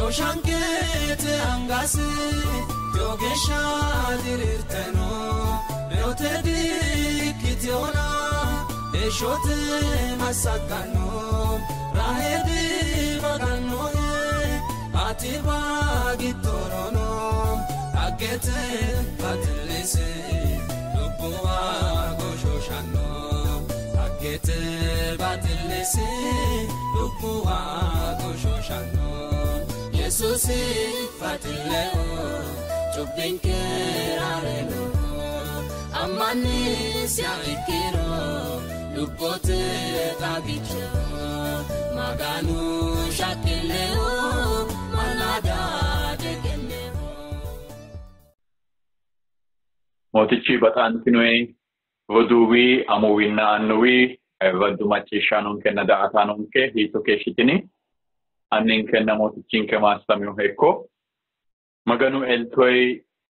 Shooshankete angasi yogeeshsha diriirte no reyote diikkiteona heeshshote massagganno rahe dibagannohe ati bagittorono dhaggete baxillisi lubbuwa goshooshanno dhaggete baxillisi lubbuwa goshooshanno Yesuusi baxilleho cubbinkera reyino ammannisiha ikkiro lubbote xagicho Maganu shaqqilleho mallada degenneho. Mootichi baxantinoe roduuwi amuwinna annuwi ayirraddu macciishshaanonkenna daa''ataanonke hiitto keeshshitini? Anninkenna mootichinke maassamihu hekko Maganu eltoyi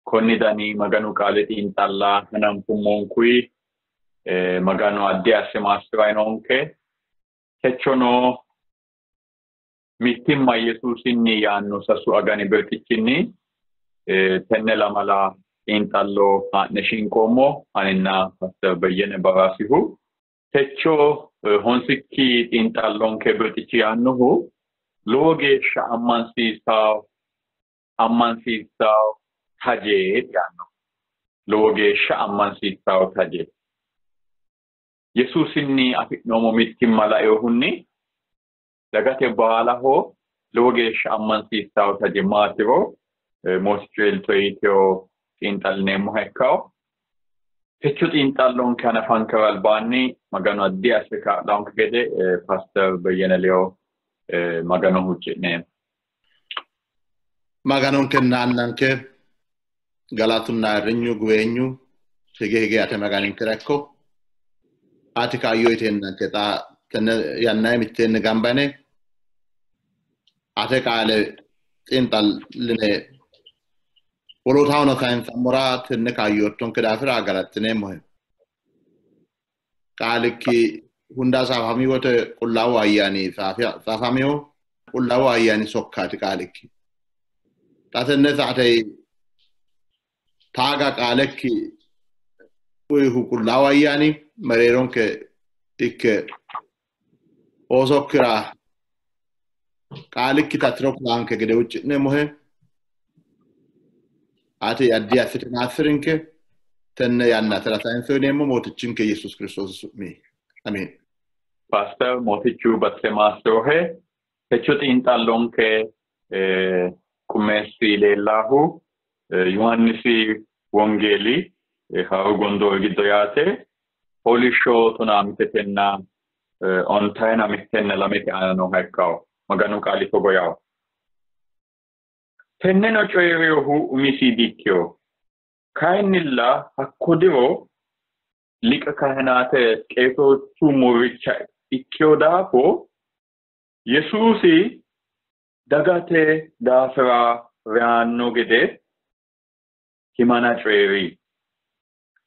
konni dani Maganu qaale xiinxalla hananfummonkuyi Maganu addi asse maassi'rayi techono mittimma Yesuusinni yaanno sasu agani birxichinni tenne lamala xiinxallo haa'ne shinqoommo aninna Pastor Beyyene Baraasihu. Techo honsikki xiinxallonke birxichi yaannohu lowo geeshsha ammansiisawo taje yaanno. Lowo geeshsha ammansiisawo taje. Yesuusinni afi'noommo mittimma lainohunni dagate baalaho lowo geeshsha ammansiisawo taje maatiro Mootichu elto yitewo xiinxallineemmoha ikkawo. Techo xiinxallonke hanafankera albaanni Maganu addi asse kaa'lannonke gede Pastor Beyyene Leyo Magano huucci'neemmo. Maganonkenna annanke galatunna ayirrinyu guweenyu hige hige ate Maganinkera ikko ati kaayyo yiteennanke xa tenne yannanni mitteenni gamba yine ate qaale xiinxalline wolootahono sayinsammora tenne kaayyo yoottonke daafira galaxxineemmohe. Qaalikki hunda saafami wote Qullaawu Ayyaani saafamiho Qullaawu Ayyaani sokkaati qaalikki. Xa tenne saate taaga qaalekki uyihu Qullaawu Ayyaani mereeronke ikke oosokkira qaalikki tattiro kulanke gede huucci'neemmohe. Ati addi assite maassirinke tenne yannatera sayinse uyineemmo Mootichinke Yesuus Kiristoosi su'mi. Amiin. Pastor Mootichu batise maassirohe techo xiinxallonke qummeessi leellahu Yohaannisi Wongeeli haaru gondoori giddo yaate fooliishsho tonaa mittetenna ontayina mittenna lamete aana nooha ikkawo. Maganu qaali togo yawo. Tenneno coyi'rinohu umisi diikkiho. Kayinnilla hakko diro liqa kahinaate qeesootu murricha ikkiho daafo Yesuusi dagate daafira reyaanno gede himana coyi'ri.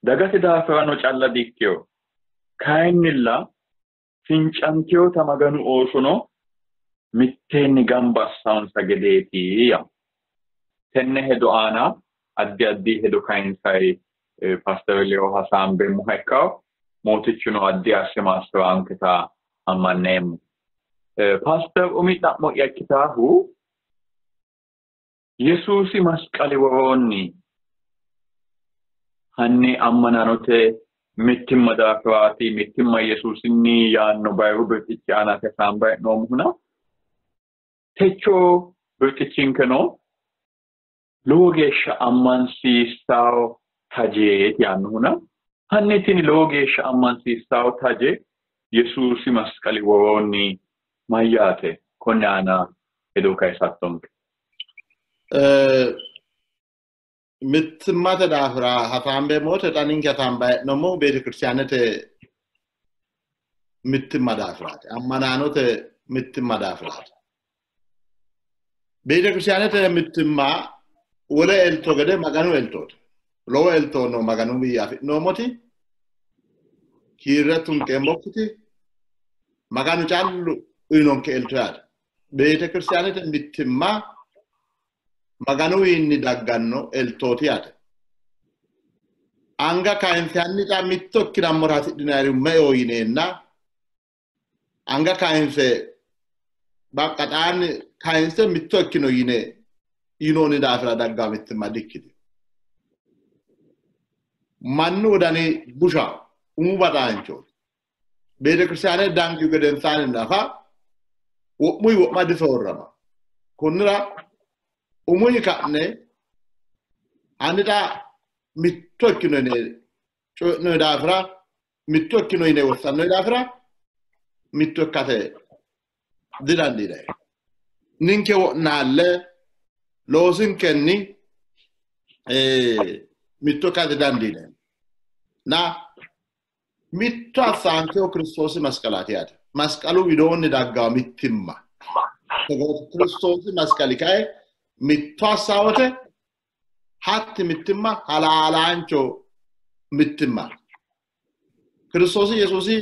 Dagate daafirano calla diikkiho. Kayinnilla fincantewota Maganu oosono mitteenni gamba assawonsa gedeeti yawo. Tenne hedo aana addi addi hedo kayinsayi Pastor Leo hasaambeemmoha ikkawo. Mootichuno addi asse maassi'raanketa ammanneemmo. Pastor umi xa'mo'ya ikkitaahu Yesuusi masqali woroonni hanni ammananote mittimma daafiraati mittimma Yesuusinni yaanno bayiru birxichi aanaati hasaambayi hee'noommohuna techo birxichinkeno lowo geeshsha ammansiissawo tajeeti yaannohuna hanni tini lowo geeshsha ammansiissawo taje Yesuusi masqali woroonni mayyaate konne aana hedo kayisattonke. Mittimmate daafira hasaambeemmo wote xa ninke hasaambayi hee'noommohu beetekiristaanete mittimma daafiraati. Ammanaanote mittimma daafiraati. Beetekiristaanete mittimma wole elto gede Maganu eltooti. Lowo elto no Maganuwii afi'noommoti kiirre tunqeemmokkiti Maganu callu uyinonke elto yaate. Beetekiristaanete mittimma Maganuwiinni dagganno eltooti yaate. Anga kayinse hanni xa mitto ikkinammora hasidhinayiri me'eho yineenna anga kayinse baqqa xaanni kayinse mitto ikkino yine yinoonni daafira daggaa mittimma dikkitino. Mannu wodani busha umu baxaanchooti. Beetekiristaane dangihu gedensaanni nafa wo'muyi wo'ma disoorrama. Kunnira umuyi ka'ne hanni xa mitto ikkino yine coyi'noyi daafira mitto ikkino yine wossannoyi daafira mitto ikkate didandiinanni. Ninke wo'naalle loosinkenni mitto ikkate dandiinanni. Na mitto assaankeho Kiristoosi masqalaati yaate. Masqalu widoonni daggawo mittimma. Kiristoosi masqali kae mitto assawote hatti mittimma halaalaancho mittimma. Kiristoosi Yesuusi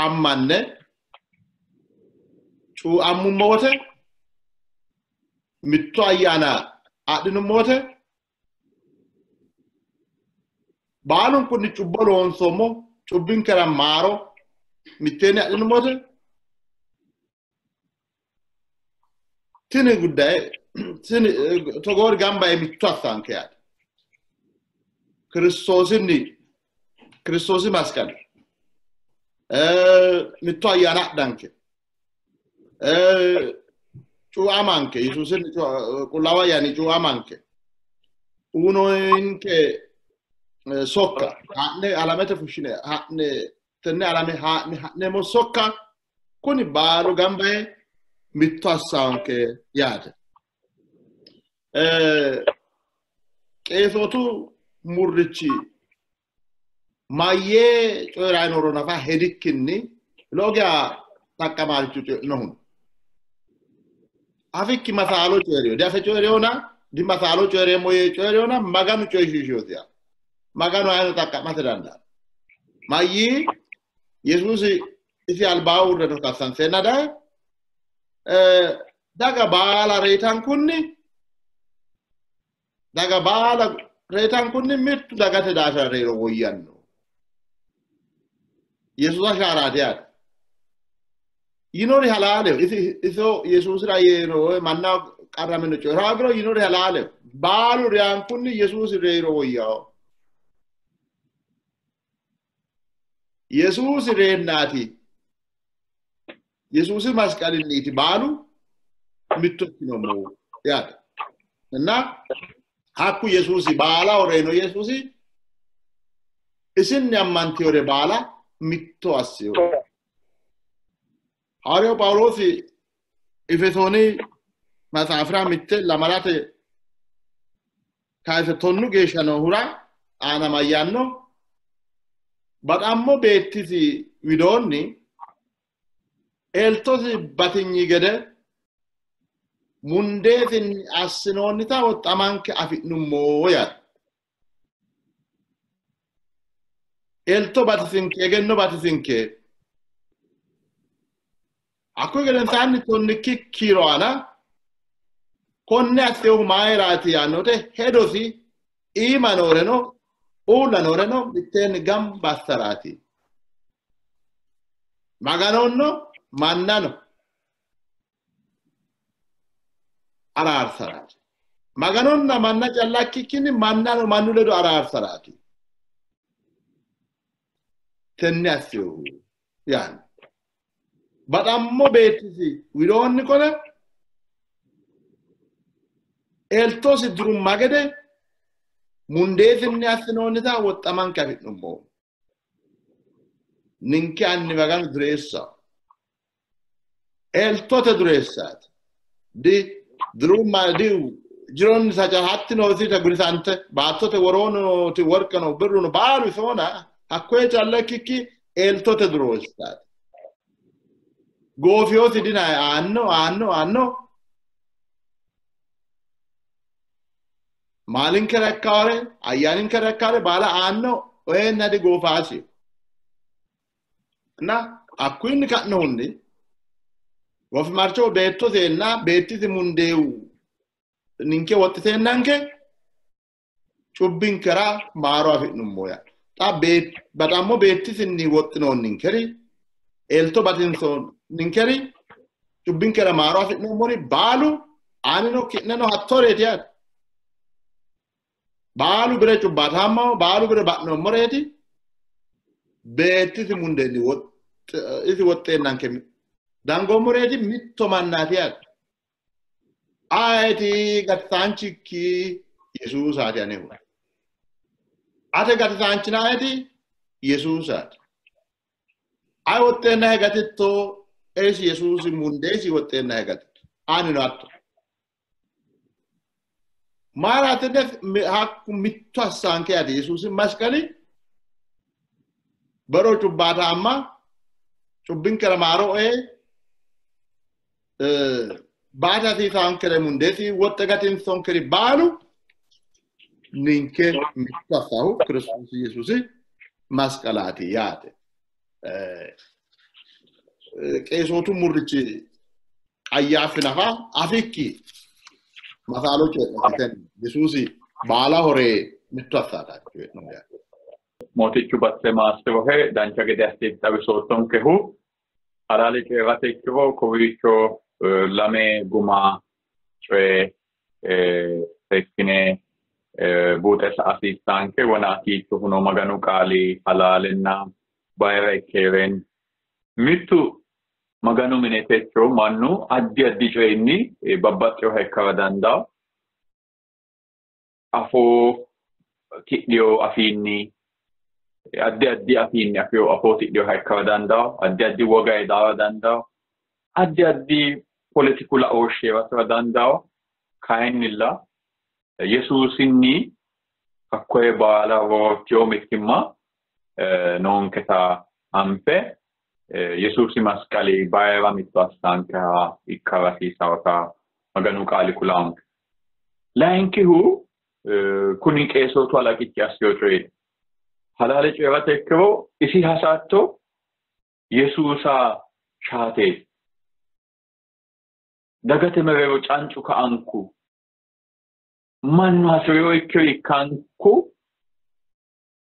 ammanne cuuammummo wote mitto ayyaana adhinummo wote baalunkunni cubbo loonsoommo cubbinkera maaro mitteenni adhinummo wote tini guddaye tini togoori gamba yee mitto assanke yaate. Kiristoosinni Kiristoosi masqali mitto ayyaana adhanke cuuamanke Yesuusinni Qullaawu Ayyaani cuuamanke uyinoonke sokka haa'ne alamete fushshine haa'ne tenne alame haa'ne ha'neemmo sokka kuni baalu gamba yee mitto assaanke yaate. Qeesootu murrichi mayyee coyi'rayi nooro nafa hedikkinni lowo geya xaqqamaarichu coyi'nohu. Afikki masaalo coyi'riyo, diafe coyi'riyona, di masaalo coyi'reemmo yee coyi'riyona Maganu coyishiishiyosiha. Maganu ayeno xaqqa'mate dandaanno. Mayyii Yesuusi isi albaa uurre no kassanseenna daye daga baala reyitankunni daga baala reyitankunni mittu dagate daafira reyiro woyyanno. Yesuusa shaaraati yaate. Yinori halaaleho. Isi iso Yesuusira yee no manna qarramino coyi'ra hoogiro yinori halaaleho. Baalu reyankunni Yesuusi reyiro woyyaho. Yesuusi reennaati. Yesuusi masqalinniiti baalu mitto ikkinoommohu yaate. እና hakku Yesuusi baalaho reyino Yesuusi isinni ammantewore baala mitto assiyo. Hawaariyawu Phaawuloosi Efesooni maxaafira mitte lamalate kayise 10 geeshsha noohura aana mayyaanno baxammo beettisi widoonni eltosi batinyi gede mundeesinni assinoonnita woxxamanke afi'nummo yaate. Elto batisinke, egenno batisinke. Hakkuyi gedensaanni 12 kiiro aana konne assinohu mayiraati yaannote hedosi iima nooreno uulla nooreno mitteenni gamba assaraati. Maganono mannano araarsaraati. Maganonna manna calla ikkikkinni mannano mannu ledo araarsaraati. Tenne assinohu yaanno. Baxammo beettisi widoonni qole eltosi durumma gede mundeesinni assinoonnita woxxamanke afi'nummo. Ninke anni Maganu dureessa. Eltote dureessaati. Di durumma di jiroonni saca hatti noosita gurisante baattote woroonoti worqeno birruno baalu isoona hakkoye calla ikkikki eltote dureessaati. Goofiyoosi dinayi aanno aanno aanno maalinkera ikkaare ayyaaninkera ikkaare baala aanno oyeenna di goofaasi. እና hakuyinni ka'nohunni goofimarchoho beettoseenna beettisi mundeewu Ninke woxxiteennanke cubbinkera maaro afi'nummo yaate. Xa baxammo beettisinni woxxinoonninkeri elto batinsoonninkeri cubbinkera maaro afi'nummori baalu anino ki'neno hattoreeti yaate. Baalu bire cubbaataammaho, baalu bire ba'noommoreeti. Beettisi mundeenni isi woxxeennanke dangoommoreeti mitto mannaati yaate. Ayeti gatisaanchikki Yesuusaati anehu. Ate gatisaanchina ayeti Yesuusaati. Ayi woxxeennahe gatitto esi Yesuusi mundeesi woxxeennahe gatitto. Anino hatto. Maaraate hakku mitto assaanke yaate Yesuusi masqali baro cubbaataamma cubbinkera maaro ee baata hasiisaankere mundeesi woxxe gatinsonkeri baalu ninke mitto assaahu Kiristoosi Yesuusi masqalaati yaate. Qeesootu murrichi Qayyaafi nafa afikki masaalo coyi'nokki Yesuusi baala hore mitto assaataati coyi'no yaate. Mootichu basse maassirohe dancha gede assite xawisoottonkehu halaale coyi'rate ikkiro kowiicho lame guma coye seekkine buuxe sa'a hasiissaanke wonaatiichohuno Maganu qaali halaalenna bayira ikkeereen mittu Maganu mine techo mannu addi addi coyinni babbaxxinoha ikkara dandawo. Afoo tidhiyo afiinni addi addi afiinni afoo tidhiyoha ikkara dandawo, addi addi woga daara dandawo, addi addi poletiku laooshshe heerasira dandawo. Kayinnilla Yesuusinni hakkoye baala roortiyo mittimma noonketa anfe Yesuusi masqali bayira mitto assaankeha ikkara hasiisawota Maganu qaali kulaanke. Layinkihu kuni qeesootu halaqichi assiyo coyeeti. Halaale coyi'rate ikkiro isi hasatto Yesuusa shaateeti. Dagate mereero cancu ka'anku mannu hasi'riyo ikkiro ikkanku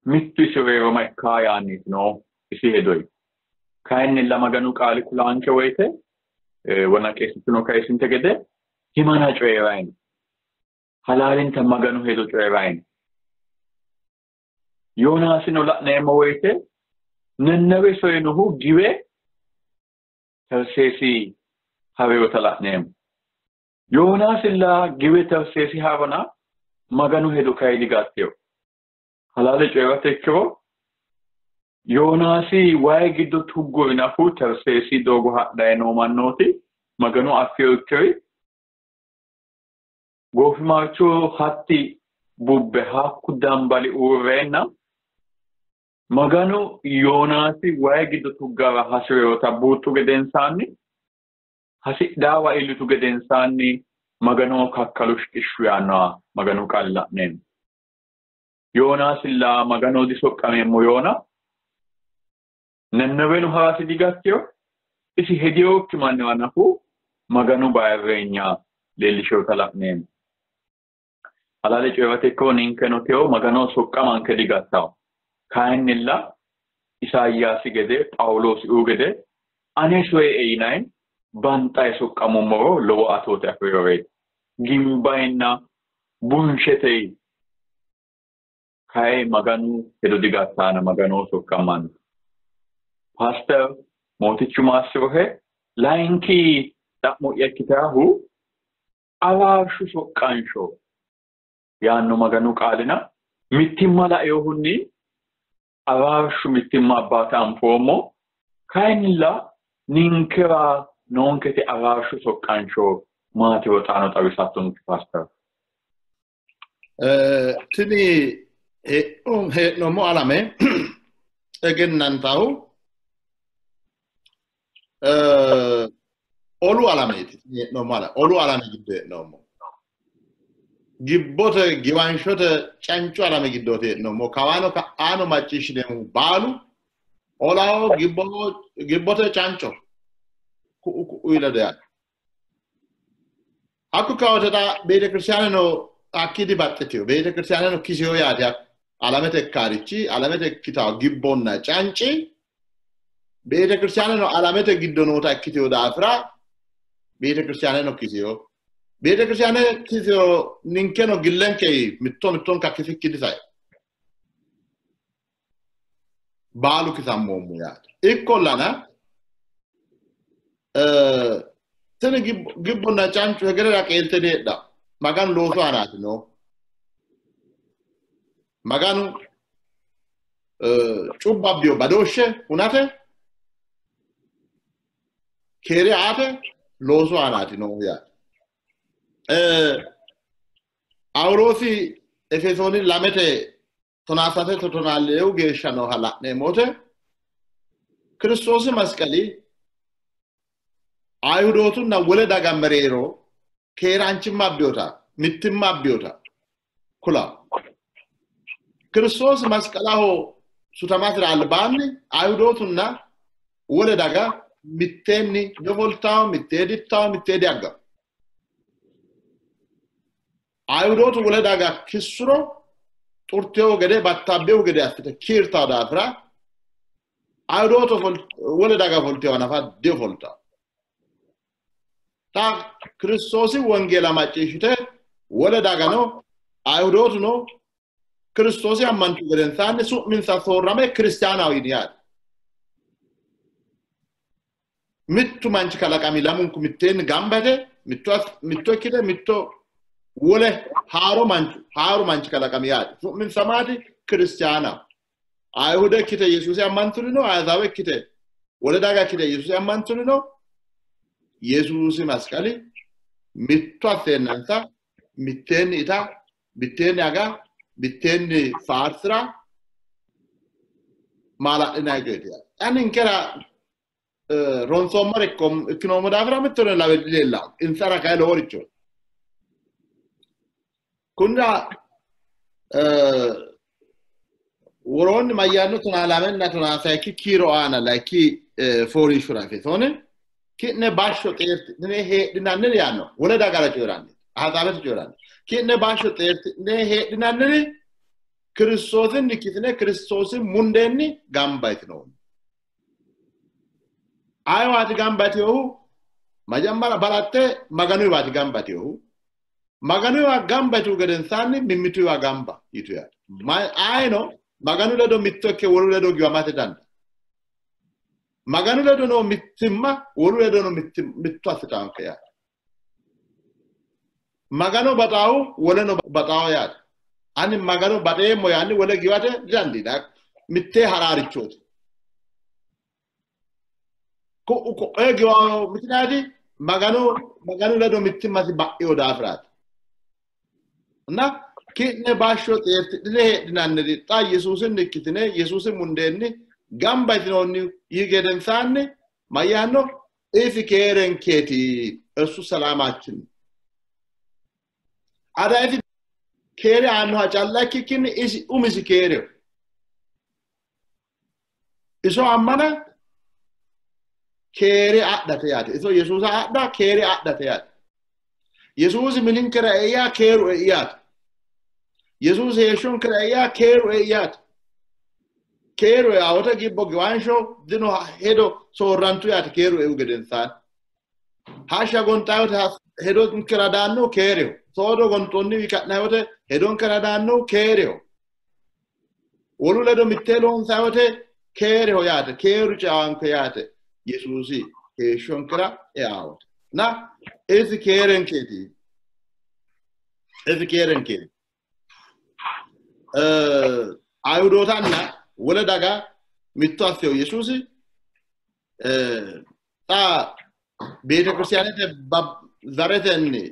mittu isi reeroma ikkaa yaanniiti no isi hedoyi. Kayinnilla Maganu qaali kulaanke woyite wona qeesichuno kayisinte gede himana coyi'rayi no. Halaalinta Maganu hedo coyi'rayi no. Yoonaasino la'neemmo woyite Nennewe soyinohu giwe Terseesi ha'rinota la'neemmo. Yoonaasilla giwe Terseesi ha'rona Maganu hedo kayi digattino. Halaale coyi'rate ikkiro Yoonaasi wayi giddo tugguri nafu Terseesi doogo hadhayi noo mannooti Maganu affino ikkiri goofimarchu hatti bubbe hakku dambali uurreenna Maganu Yoonaasi wayi giddo tuggara hasi'rinota buuxxu gedensaanni hasidhaawa iillitu gedensaanni Maganoho kakkalo shiqishshu yaannoha Maganu qaale la'neemmo. Yoonaasilla Maganoho disoqqameemmo yoona Nenneweno harasi digattino isi hediyokki manniwa nafu Maganu bayirreenya leellishinota la'neemmo. Halaale coyi'rate ikkiro ninkeno teyo Maganoho soqqamanke digattawo. Kayinnilla Isaayyaasi gede Phaawuloosiuu gede ane soye yinayi banxayi soqqamummoro lowo atoote afi'riyoreeti. Gimbayinna bunshete kayi Maganu hedo digattaana Maganoho soqqamanno. Paaster Mootichu maassirohe layinki xa'mo'ya ikkitaahu araarshu soqqansho yaanno Maganu qaalina mittimma lainohunni araarshu mittimma abbaata anfoommo. Kayinnilla ninkera noonkete araarshu soqqansho maatiro xaano xawisattonke Paaster. Tini hee'noommo alame egennantahu olu alameeti. Hee'noommo alame olu alame giddo hee'noommo. Gibbote giwanshote cancu alame giddooti hee'noommo. Kawaano ka'aano macciishshineemmohu baalu olaho gibbote canco ku'u ku'uyi ledo yaate. Hakku kawote xa beetekiristaaneno hakki dibaxxiteyo beetekiristaaneno kisiyo yaate alamete ikkaarichi alamete ikkitawo gibbonna canci beetekiristaaneno alamete giddo noota ikkiteyo daafira beetekiristaaneno kisiyo. Beetekiristaane kisiyo ninkeno gillenke mitto mittonka kisikki disai. Baalu kisammoommo yaate. Ikkollana tini gibbonna cancu hegerera qeelte diheedhanno. Maganu loosu aanaati no. Maganu cubbo abbiyo badooshshe hunate keere aate loosu aanaati noohu yaate. Phaawuloosi Efesooni 2 13 14 geeshsha nooha la'neemmo wote Kiristoosi masqali Ayihudootunna wole daga mereero keeraanchimma abbiyota mittimma abbiyota kula. Kiristoosi masqalaho sutamasira albaanni Ayihudootunna wole daga mitteenni difoltawo, mittee dittawo, mittee diaggawo. Ayihudootu wole daga kissuro xurtewo gede battabbewu gede assite kiirtawo daafira Ayihudootu wole daga ofoltewa nafa diofoltawo. Xa Kiristoosi wongeela macciishshite wole dagano Ayihudootuno Kiristoosi ammantu gedensaanni su'minsa soorrame kiristaanaho yini yaate. Mittu manchi kalaqami lamunku mitteenni gamba yite mitto ikkite mitto wole haaru manchi kalaqami yaate. Su'minsa maati? Kiristaanaho. Ayihude ikkite Yesuusi ammanturino, Ahizaabe ikkite wole daga ikkite Yesuusi ammanturino, Yesuusi masqali mitto asseennansa mitteenni ita, mitteenni aga, mitteenni faarsira maala'linanni coyeeti yaate. Xa ninkera ronsoommore ikkinoommo daafira mittoreno lawe dileellanno. Insara kayi loworichooti. Kunnira woroonni mayyaanno 12 na 13 kiiro aana layinki fooliishshora Efesooni ki'ne bashsho xeertidhine heedhinanniri yaanno wole dagara coyi'ranni Ahzaabete coyi'ranni ki'ne bashsho xeertidhine heedhinanniri Kiristoosinni ikkitine Kiristoosi mundeenni gamba yitinoonni. Ayewaati gamba yitinohu? Majammara balaxxe Maganuyiwaati gamba yitinohu. Maganuyiwa gamba yituhu gedensaanni mimmituyiwa gamba yitu yaate. Ayino Maganu ledo mitto ikke wolu ledo giwamate dandaanno. Maganu ledo noo mittimma wolu ledo noo mitto assitaanke yaate. Magano baxaahu woleno baxaaho yaate. Ani Magano baxeemmo yaanni wole giwate didandiinanni. Mittee haraarichooti. Ku'u ko'ee giwaho mikinaati Maganu ledo mittimmasi ba'ino daafiraati. እና ki'ne bashsho xeertidhine heedhinanniri xa Yesuusinni ikkitine Yesuusi mundeenni gamba yitinoonni yi gedensaanni mayyaanno isi keerenkeeti እሱ ሰላማችን ada isi keere aannoha calla ikkikkinni isi umisi keereho. Iso ammana keere adhate yaate. Iso Yesuusa adha keere adhate yaate. Yesuusi mininkera ei yaa keeru ei yaate. Yesuusi heeshshonkera ei yaa keeru ei yaate. Keeru eaa wote gibbo giwansho dino hedo soorrantu yaate keeru eihu gedensaanni. Hashsha gonxayi wote hedonkera daannohu keereho. Soodo gonxoonniwi ka'nayi wote hedonkera daannohu keereho. Wolu ledo mittee loonsayi wote keereho yaate. Keeru ceaanke yaate. Yesuusi heeshshonkera eaa wote. እና isi keerenkeeti. Isi keerenkeeti. Ayihudootanna wole daga mitto asseyo Yesuusi xa beetekiristaanete zaretenni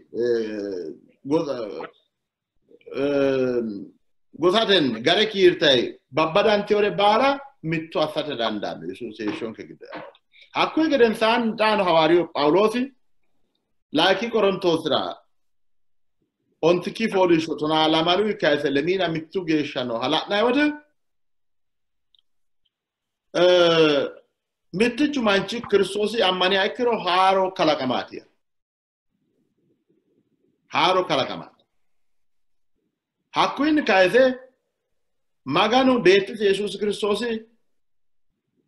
gosatenni gare kiirtayi babbadantewore baala mitto assate dandaanno Yesuusi heeshshonke giddo yaate. Hakkuyi gedensaanni xaano hawaariyu Phaawuloosi layinki Qorontoosira 9 fooliishsho 12 kayise 21 geeshsha nooha la'nayi wote mittichu manchi Kiristoosi ammaniha ikkiro haaro kalaqamaati. Haaro kalaqamaati. Hakkuyinni kayise Maganu Beettisi Yesuusi Kiristoosi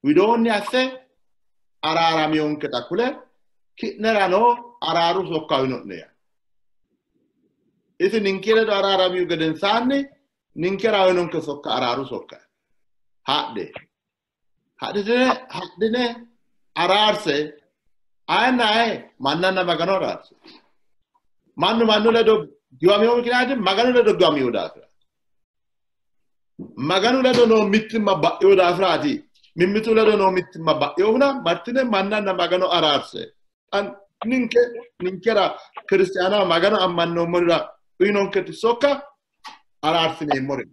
widoonni asse araaraminonketa kule ki'nerano araaru sokka uyino'ne yaa. Isi ninke ledo araaramihu gedensaanni ninkera uyinonke sokka araaru sokka. Hadhe. Hadhine araarse ayenna aye mannanna Magano araarse. Mannu mannu ledo giwamino mikinaati Maganu ledo giwamino daafira. Maganu ledo noo mittimma ba'ino daafiraati. Mimmitu ledo noo mittimma ba'inohuna martine mannanna Magano araarse. Ninke ninkera kiristiyaana Magano ammannoommorira uyinonketi sokka araarsineemmore.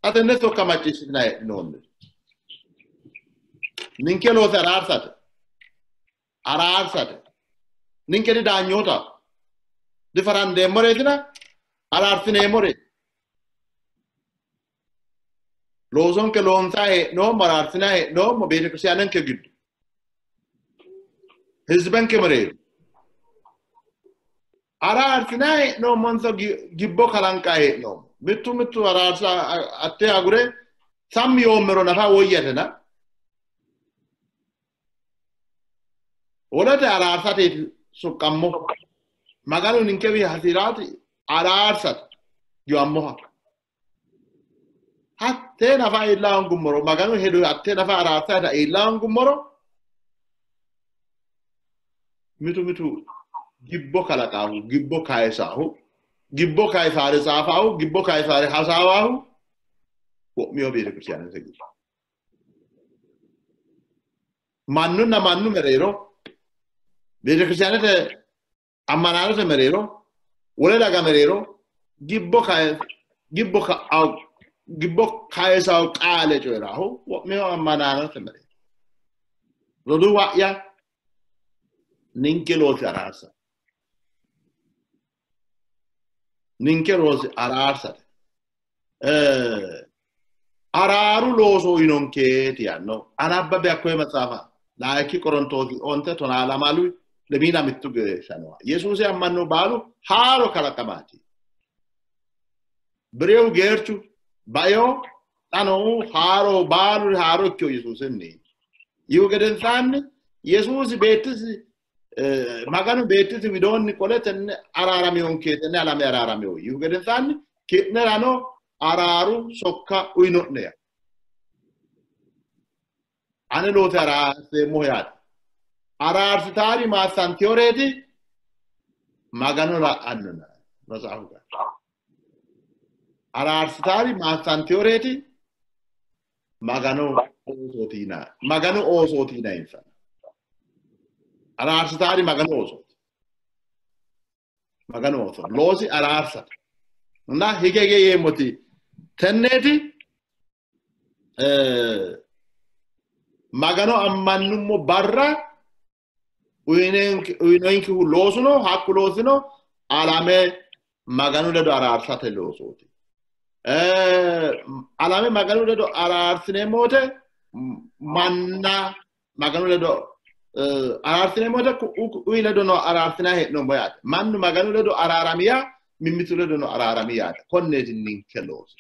Xa tenne sokka macciishshitinanni heedhinoonni. Ninke loosi araarsate. Araarsate. Ninke didaanyoota. Difarandeemmoreetina araarsineemmoreeti. Loosonke loonsanni hee'noommo, araarsinanni hee'noommo beetekiristiyaanenke giddo. Hizbenke mereero. Araarsinanni hee'noommonso gibbo kalanqanni hee'noommo. Mittu mittu araarsa atte agure sammi yoommero nafa woyyatena. Wolete araarsateeti soqqammo. Maganu ninkewi hasi'raati araarsate giwammoha. Hattee nafa iilla hoongummoro Maganu hedo hattee nafa araarsate iilla hoongummoro mitu mitu gibbo kalaqaahu, gibbo kayisaahu, gibbo kayisaare tsaafahu, gibbo kayisaare hasaawahu wo'miyo beetekiristiyaanete giddo. Mannunna mannu mereero, beetekiristiyaanete ammanaanote mereero, wole daga mereero gibbo kayisaahu qaale coyiraahu wo'miyo ammanaanote mereero. Roduuwa'ya ninke loosi araarsa. Ninke loosi araarsate. Araaru looso uyinonkeeti yaanno. Anabbabe hakkoye maxaafa layinki Qorontoosi 12 12 25 geeshsha nooha. Yesuusi ammanno baalu haaro kalaqamaati. Birewu geerchu baeo xa noohu haaro baalu haaro ikkiyo Yesuusinni. Yihu gedensaanni Yesuusi Beettisi Maganu Beettisi widoonni qole tenne araaramiyonke tenne alame araaramiyo yihu gedensaanni ki'nerano araaru sokka uyino'ne yaa. Ane loosi araarseemmoho yaate. Araarsitaari maassantiyoreeti Magano la'annona matsaafu gaari. Araarsitaari maassantiyoreeti Magano oosooti yinanni. Maganu oosooti yinanni insa. Araarsitaari Maganu oosooti. Maganu ooso loosi araarsate. እና hige hige yeemmoti tenneeti Magano ammannummo barra uyinonkehu loosuno hakku loosino alame Maganu ledo araarsate loosooti. Alame Maganu ledo araarsineemmo wote manna Maganu ledo araarsineemmo wote ku'u ledo no araarsinanni hee'noommo yaate. Mannu Maganu ledo araarami yaa mimmitu ledo no araarami yaate. Konneeti ninke looso.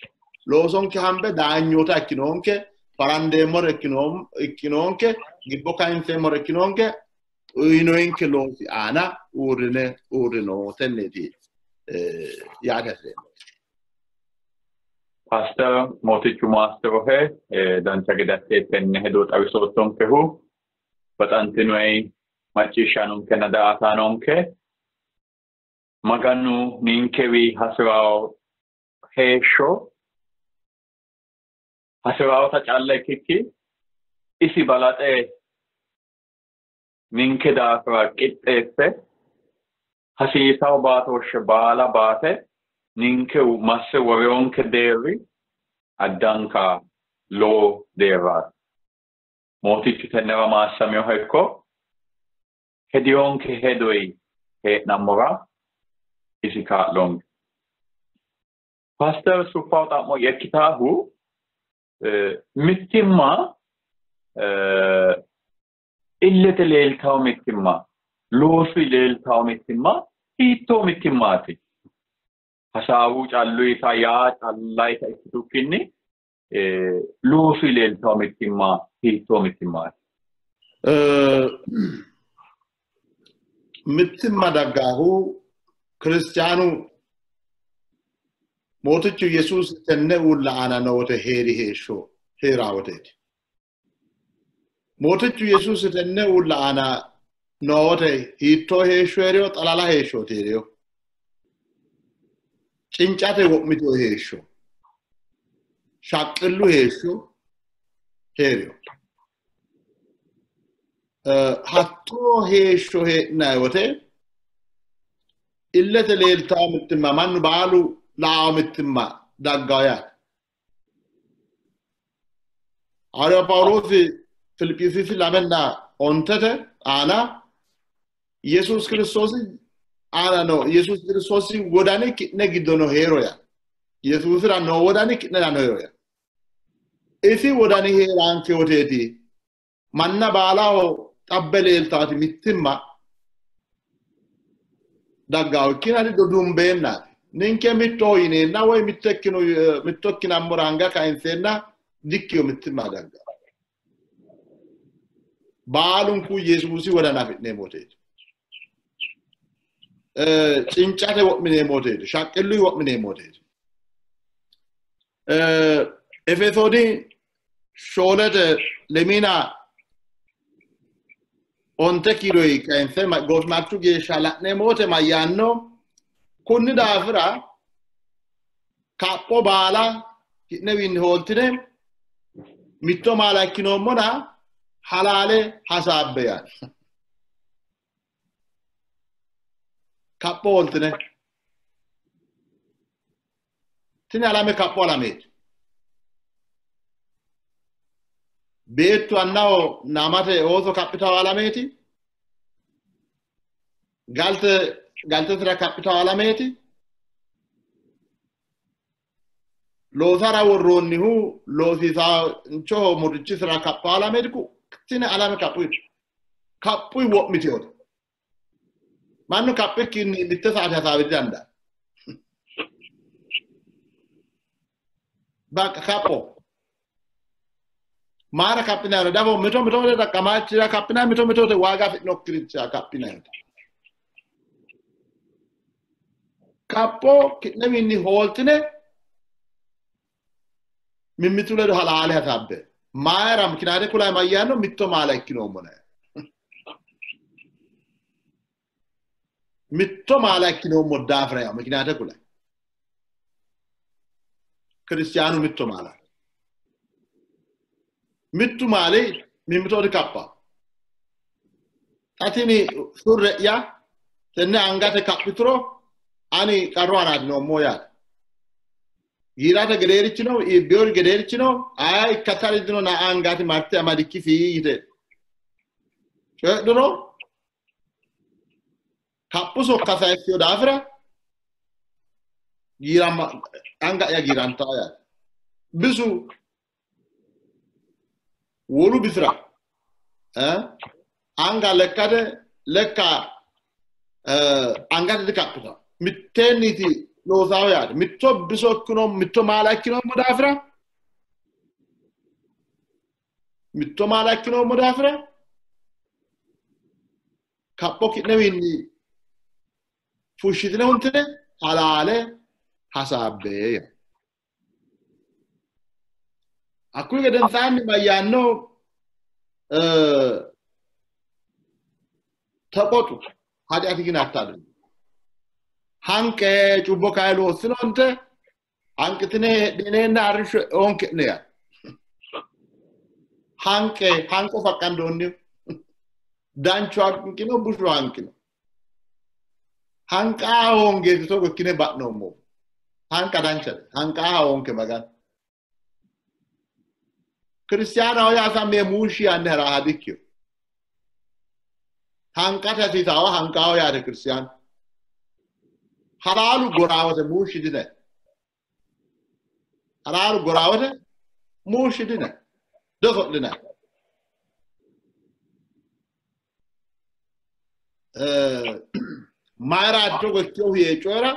Loosonke hambe daanyoota ikkinonke, farandeemmore ikkinonke, gibbo kayinseemmore ikkinonke, uyinoyinke loosi aana uurrine uurrino tenneeti yaate hasireemmo. Paaster Mootichu maasterohe dancha gede asse tenne hedo xawisoottonkehu baxantinoyi macciishshaanonkenna daa''ataanonke Maganu ninkewi hasi'rawo heeshsho hasi'rawota calla ikkikki isi balaxe ninke daafira qixxeesse hasiisawo baatooshshe baala baate ninke masse woreyonke deerri addanka lowo deerraati. Mootichu tennera maassaminoha ikko hediyonke hedoyi hee'nammora isi kaa'lonke. Paaster Suffaw xa'mo yekkitaahu mittimma illete leeltawo mittimma Loosu leeltawo mittimma hiittoo mittimmaati? Hasaawu calluyita yaa callayita ikkitukkinni loosu leeltawo mittimma hiittoo mittimmaati? Mittimma daggaahu kiristiyaanu mootichu Yesuusi tenne uulla aana noote heeri heeshsho heeraa woteeti. Mootichu Yesuusi tenne uulla aana noote hiittoo heeshsho heeriyo? Xalala heeshshooti heeriyo. Cincate wo'mitiyo heeshsho, shaqqillu heeshsho heeriyo. Hattoo heeshsho hee'nayi wote illete leeltawo mittimma mannu baalu la'awo mittimma daggawo yaate. Hawaariya Phaawuloosi Filiphisiyusi 2:5 aana Yesuus Kiristoosi aana no Yesuus Kiristoosi wodani ki'ne giddo no heero yaa. Yesuusira noo wodani ki'nera no heero yaa. Isi wodani heeraanke woteeti manna baalaho xabbe leeltaati mittimma daggawo ikkina dodumbeennati. Ninke mittoho yineenna woy mitto ikkinammora anga kayinseenna dikkiyo mittimma daggawo. Baalunku Yesuusi wodana afi'neemmo woteeti. Cincate wo'mineemmo woteeti. Shaqqilluyi wo'mineemmo woteeti. Efesooni 4:4-9 kiiroyi kayinse goofimarchu geeshsha la'neemmo wote mayyaanno? Kunni daafira kapho baala ki'newiinni hooltine mitto maala ikkinoommona halaale hasaabbe yaanno. Kapho hooltine. Tini alame kapho alameeti. Beettu annaho naamate ooso kaphitawo alameeti. Galte galtesira kaphitawo alameeti. Loosara worroonnihu loosiisaanchoho murrichisira kaphawo alameeti. Tini alame kaphuyi wo'miteyote. Mannu kaphikkinni mitte saate hasaawe didandaanno. Bakka kapho. Maara kaphinayiro dafo mito mito wote xaqqamaachira kaphinayi mito mito wote waaga afi'nokkirichira kaphinayi. Kapho ki'newiinni hooltine mimmitu ledo halaale hasaabbe. Mayira mikinaate kulayi mayyaanno mitto maala ikkinoommona. Mitto maala ikkinoommo daafira yaa mikinaate kulayi. Kiristiyaanu mitto maala. Mittu maali mimmito dikapha. Xa tini surre'ya tenne angate kaphituro ani qarru aanaati noommo yaate. Giirate gedeerichi no, iibbiyori gedeerichi no, ayi ikkatari dino na angati marte amadikki fii yite coyidhuro kaphu sokka sayissino daafira giirama anga'ya giirantaa yaate. Bisu wolu bisira anga lekkate lekka angate dikaphita mitteenniti loosawo yaate. Mitto biso ikkinoommo mitto maala ikkinoommo daafira mitto maala ikkinoommo daafira kapho ki'newiinni fushshitine huntine halaale hasaabbe yaa. Hakkuyi gedensaanni mayyaanno ተቆጡ ኃጢአት ግን አታድርጉ። hanqe cubbo kayi loossinoonte hanqitine heedhineenna arrishsho oonke'ne yaa. Hanqe hanqo faqqandoonnihu danchu hanqino bushu hanqino. Hanqaa hoongeeti togo ikkine ba'noommohu. Hanqa danchate. Hanqaa hoonke Maganu. Kiristiyaanaho yaa sammee muushshi yaanni haraaha dikkiyo. Hanqate hasiisaawa hanqaaho yaate kiristiyaanu. Halaalu goraawate muushshi dinayi. Halaalu goraawate muushshi dinayi. Doso'linayi. Mayra togo ikkinohu yee coyira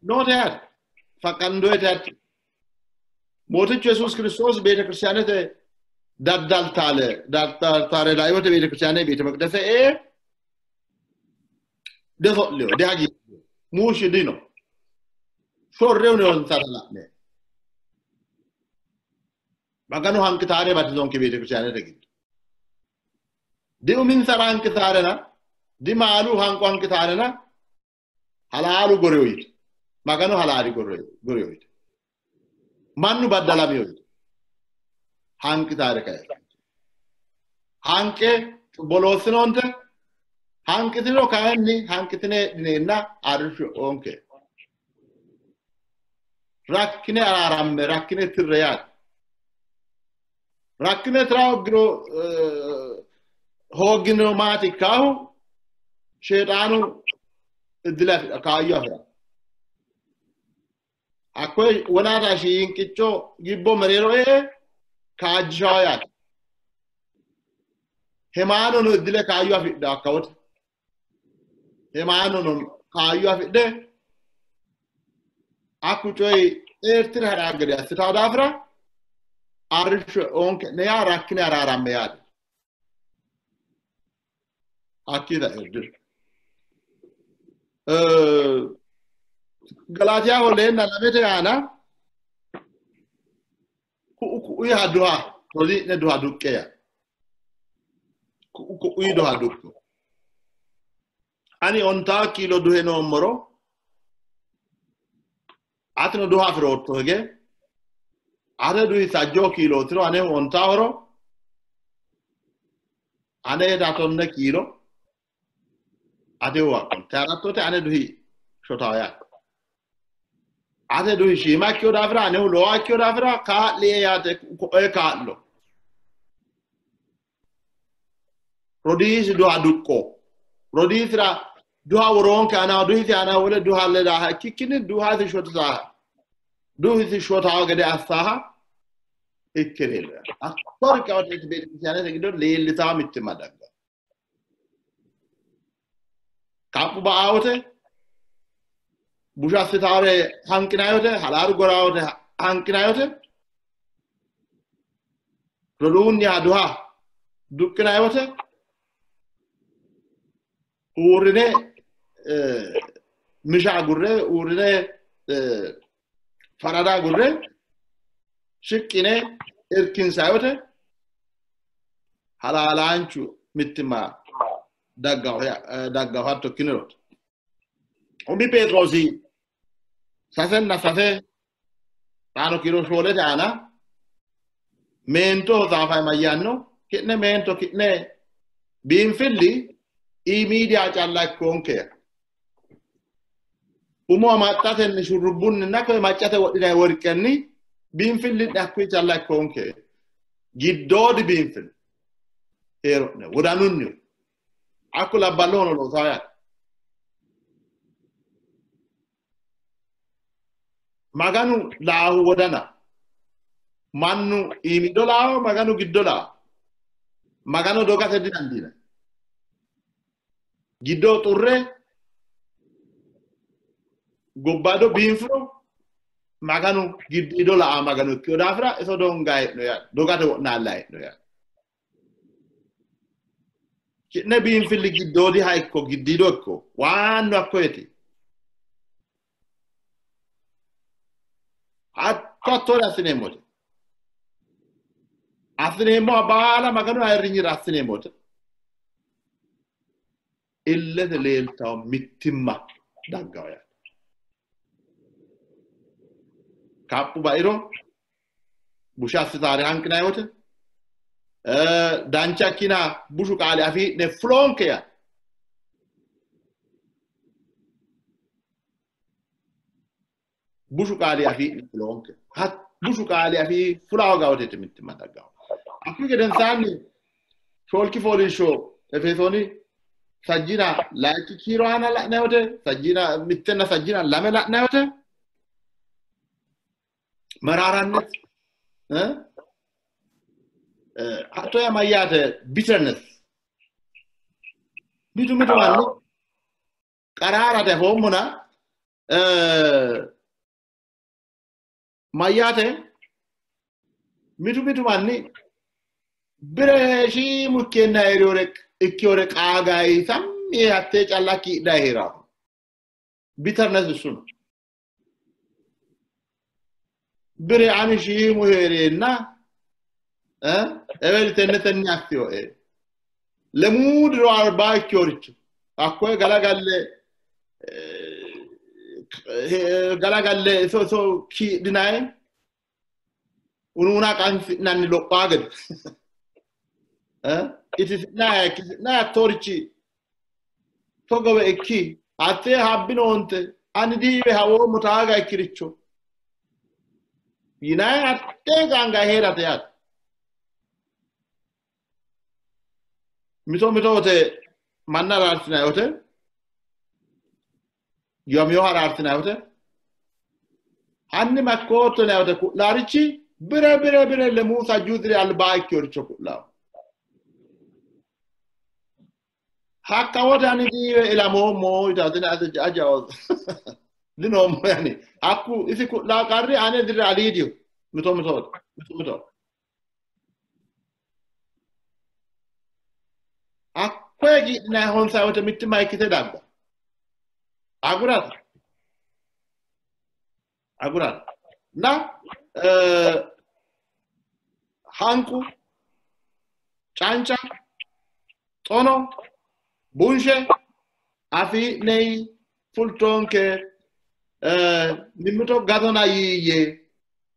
noote yaate faqqandoyete yaate. Mootichu Yesuus Kiristoos beetekiristaanete daddaltaale daddaltaare laayoote beetekiristaane beete meqdese ee diso'liyo dihagiidhiyo muushshi dino shorrew noonsata la'ne Maganu hanqitaare batisonke beetekiristaanete giddo. Di uminsara hanqitaarena di maalu hanqo hanqitaarena halaalu goreyo yite Maganu halaali goreyo yite mannu baddalamiyo yite hanqitaare kae hanqe cubbo loossinoonte hanqitiniro kayinni hanqitine heedhineenna arrishsho onke rakkine araaramme rakkine tirre yaate. Rakkine tira hooggiro hoogginiro maati ikkaahu sheexaanu iddile afidha kaayyo afira. Hakkoye wonaata shiinqicco gibbo mereero ee kaajjishawo yaate. Hemaanono iddile kaayyo afidha hakkawote. Hemaanono kaayyo afidhe hakku coyi xeertire hadhaa gede assitawo daafira arrishsho onke'ne yaa rakkine araaramme yaate. Hakkii ta'e Galaatiyaho leenna lamete aana ku'u ku'uyiha duha rodii'ne duha duqqe yaa. Ku'u ku'uyi duha duqqe. Ani 10 kiilo duhe noommoro atino duha afirootto hige ate duhi 6 kiilootiro anehu 10horo ane 10 kiilo atehu hakkonte harattote ane duhi shotawo yaate. Ate duhi shiima ikkiyo daafira anehu lowoha ikkiyo daafira kaa'lie yaate ko'e kaa'lo. Rodiisi duha duqqo. Rodiisira duha woroonke anaho duhisi aana wole duha ledaaha ikkikkinni duhasi shotisaaha duhisi shotawo gede assaaha ikke leella. Hakko riqawote beetekiristaanete giddo leellitawo mittimma dagga. Kaphu ba'aawote busha assitaare hanqinayote halaalu gorawote hanqinayote roduunniha duha duqqinayote uurrine misha agurre uurrine farada agurre shiqqine irkinsayote halaalaanchu mittimma daggaho hatto ikkiniro. Umi Pheexiroosi 3 na 3 xaano kiiro 4 aana meentoho xaafayi mayyaanno ki'ne meento ki'ne biinfilli iimiidiya calla ikkoonke. Umo amaxxatenni shurrubbunninna koye maccate wodhinayi worqenni biinfilli'ne hakkuyi calla ikkoonke. Giddoodi biinfilli heero'ne wodanunnihu hakku labballohono loosawo yaate. Maganu laahu wodana mannu iimido laaho Maganu giddo laaho. Magano dogate didandiinanni. Giddo xurre gobbaado biinfiro Maganu giddiido la'a Maganu ikkiyo daafira iso dongayi hee'no yaate. Dogate wo'naallayi hee'no yaate. Ki'ne biinfilli giddoodiha ikko giddiido ikko waannu hakkoyeti. Hatto hattoore assineemmote. Assineemmoha baala Maganu ayirrinyira assineemmote. Illete leeltawo mittimma daggawo yaate. Kaphu bairo busha assitaare hanqinayi wote dancha ikkina bushu qaali afii'ne fuloonke yaate. Bushu qaali afii'ne fuloonke. Bushu qaali afii fula hooga woteeti mittimma daggawo. Hakkuyi gedensaanni 4 fooliishsho Efesooni 6 na 2 kiiro aana la'nayi wote 6 na 1 na 6 na 2 la'nayi wote መራራነት Hatto yaa mayyaate bitterness. Mitu mitu manni qaraarate afoommona mayyaate mitu mitu manni bire shiimu ikkeenna hee'riore ikkiyore qaagayi sammi yee hattee calla kiidhayi hee'rawo. Bitterness እሱ ነው። Bire ani shiimu hee'reenna eweli tenne tenne assiyoe lemuu diro albaa ikkiyoricho hakkoye galagalle galagalle iso iso kiidhinayi unuuna qansi'nanni lophaa gede itisi'nayi hayikkisi'nayi hattoorichi togowe ikki hattee habbinoonte ani diiwe hawoommo taaga ikkiricho yinayi hattee qaangayi heerate yaate. Mito mito wote manna araarsinay wote giwamiyoha araarsinay wote hanni makkootto yinay wote ku'laarichi bire bire bire lemuu sajjuu diri albaa ikkiyoricho ku'laawo. Hakka wote ani diiwe ilamoommo yitawo ajawo dinoommo yani hakku isi ku'laa qarri ane diri aliidiho mito mito wote mito mito. Hakkoye giidhinayi honsayi wote mittimma ikkite dagga agurate agurate na hanqu canca xono bunshe afii'neyi fultoonke mimmito gatona yiiyye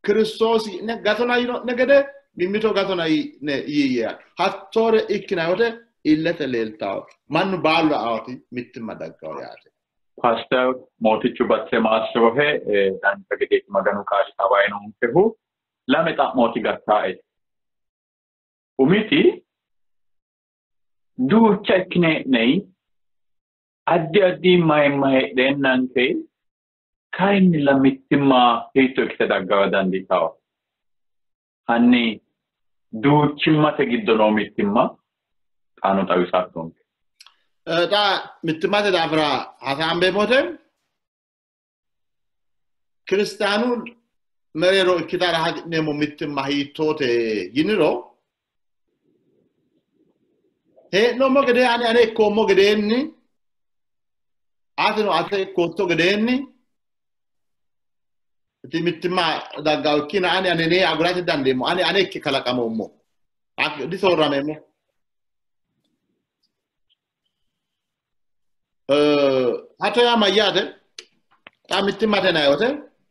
Kiristoosi gatona yino'ne gede mimmito gatona yiiyye hattoore ikkinayi wote illete leeltawo mannu baalu la'aoti mittimma daggawo yaate. Paaster Mootichu Batse maassirohe dancha gedeeti Maganu qaali xawayinonkehu lame xa'mooti gattaae. Umiti duucha ikkine hee'neyi addi addi mayimma heedheennanke kayinnilla mittimma hiitto ikkite daggara dandiitawo? Hanni duuchimmate giddo noo mittimma xaano xawisattonke. Xa mittimmate daafira hasaambeemmo wote kiristaanu mereero ikkitara hasi'neemmo mittimma hiittoote yiniro hee'noommo gede ani ane ikkoommo gedeenni atino ate ikkootto gedeenni iti mittimma daggawo ikkina ani anenee agurate dandeemmo ani ane ikke kalaqamoommo disoorrameemmo. Hatto yaa mayyaate xa mittimmate yinayi wote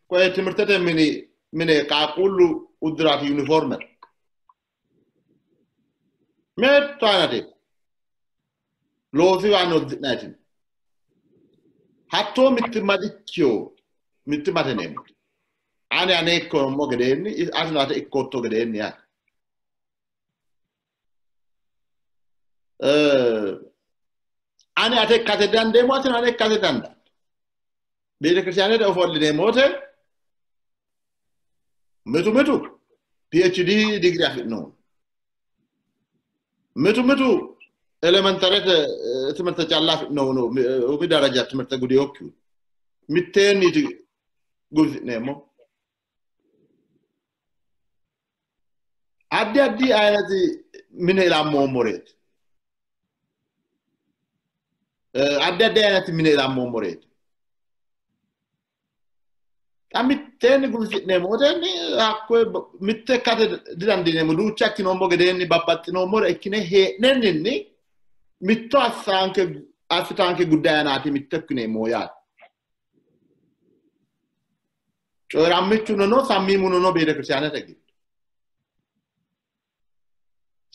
koye timirtete mini mine qaaqquullu uddiraati yuniforme mittu ayinate loosiwaanni uddi'nayiti hattoo mittimma dikkiyo mittimmate yineemmo. Ani ane ikkoommo gedeenni atino ate ikkootto gedeenni yaate. Ani ate ikkate dandeemmo atino ane ikkate dandaatto. Beetekiristaanete ofollineemmo wote mitu mitu PhD digiri afi'nohu mitu mitu elementarete timirte calla afi'nohu no umi daraja timirte gudeyokkihu mitteenniiti gufi'neemmo. Addi addi ayinati mine ilammoommoreeti. Addi addi ayinati mine ilammoommoreeti. Xa mitteenni gufi'neemmo wotenni hakkoye mitte ikkate didandiineemmo duucha ikkinoommo gedeenni babbaxxinoommore ikkine hee'nenninni mitto assanke assitaanke guddayi aanaati mitto ikkineemmo yaate. Coyi'rammichuno no sammiimuno no beetekiristaanete giddo.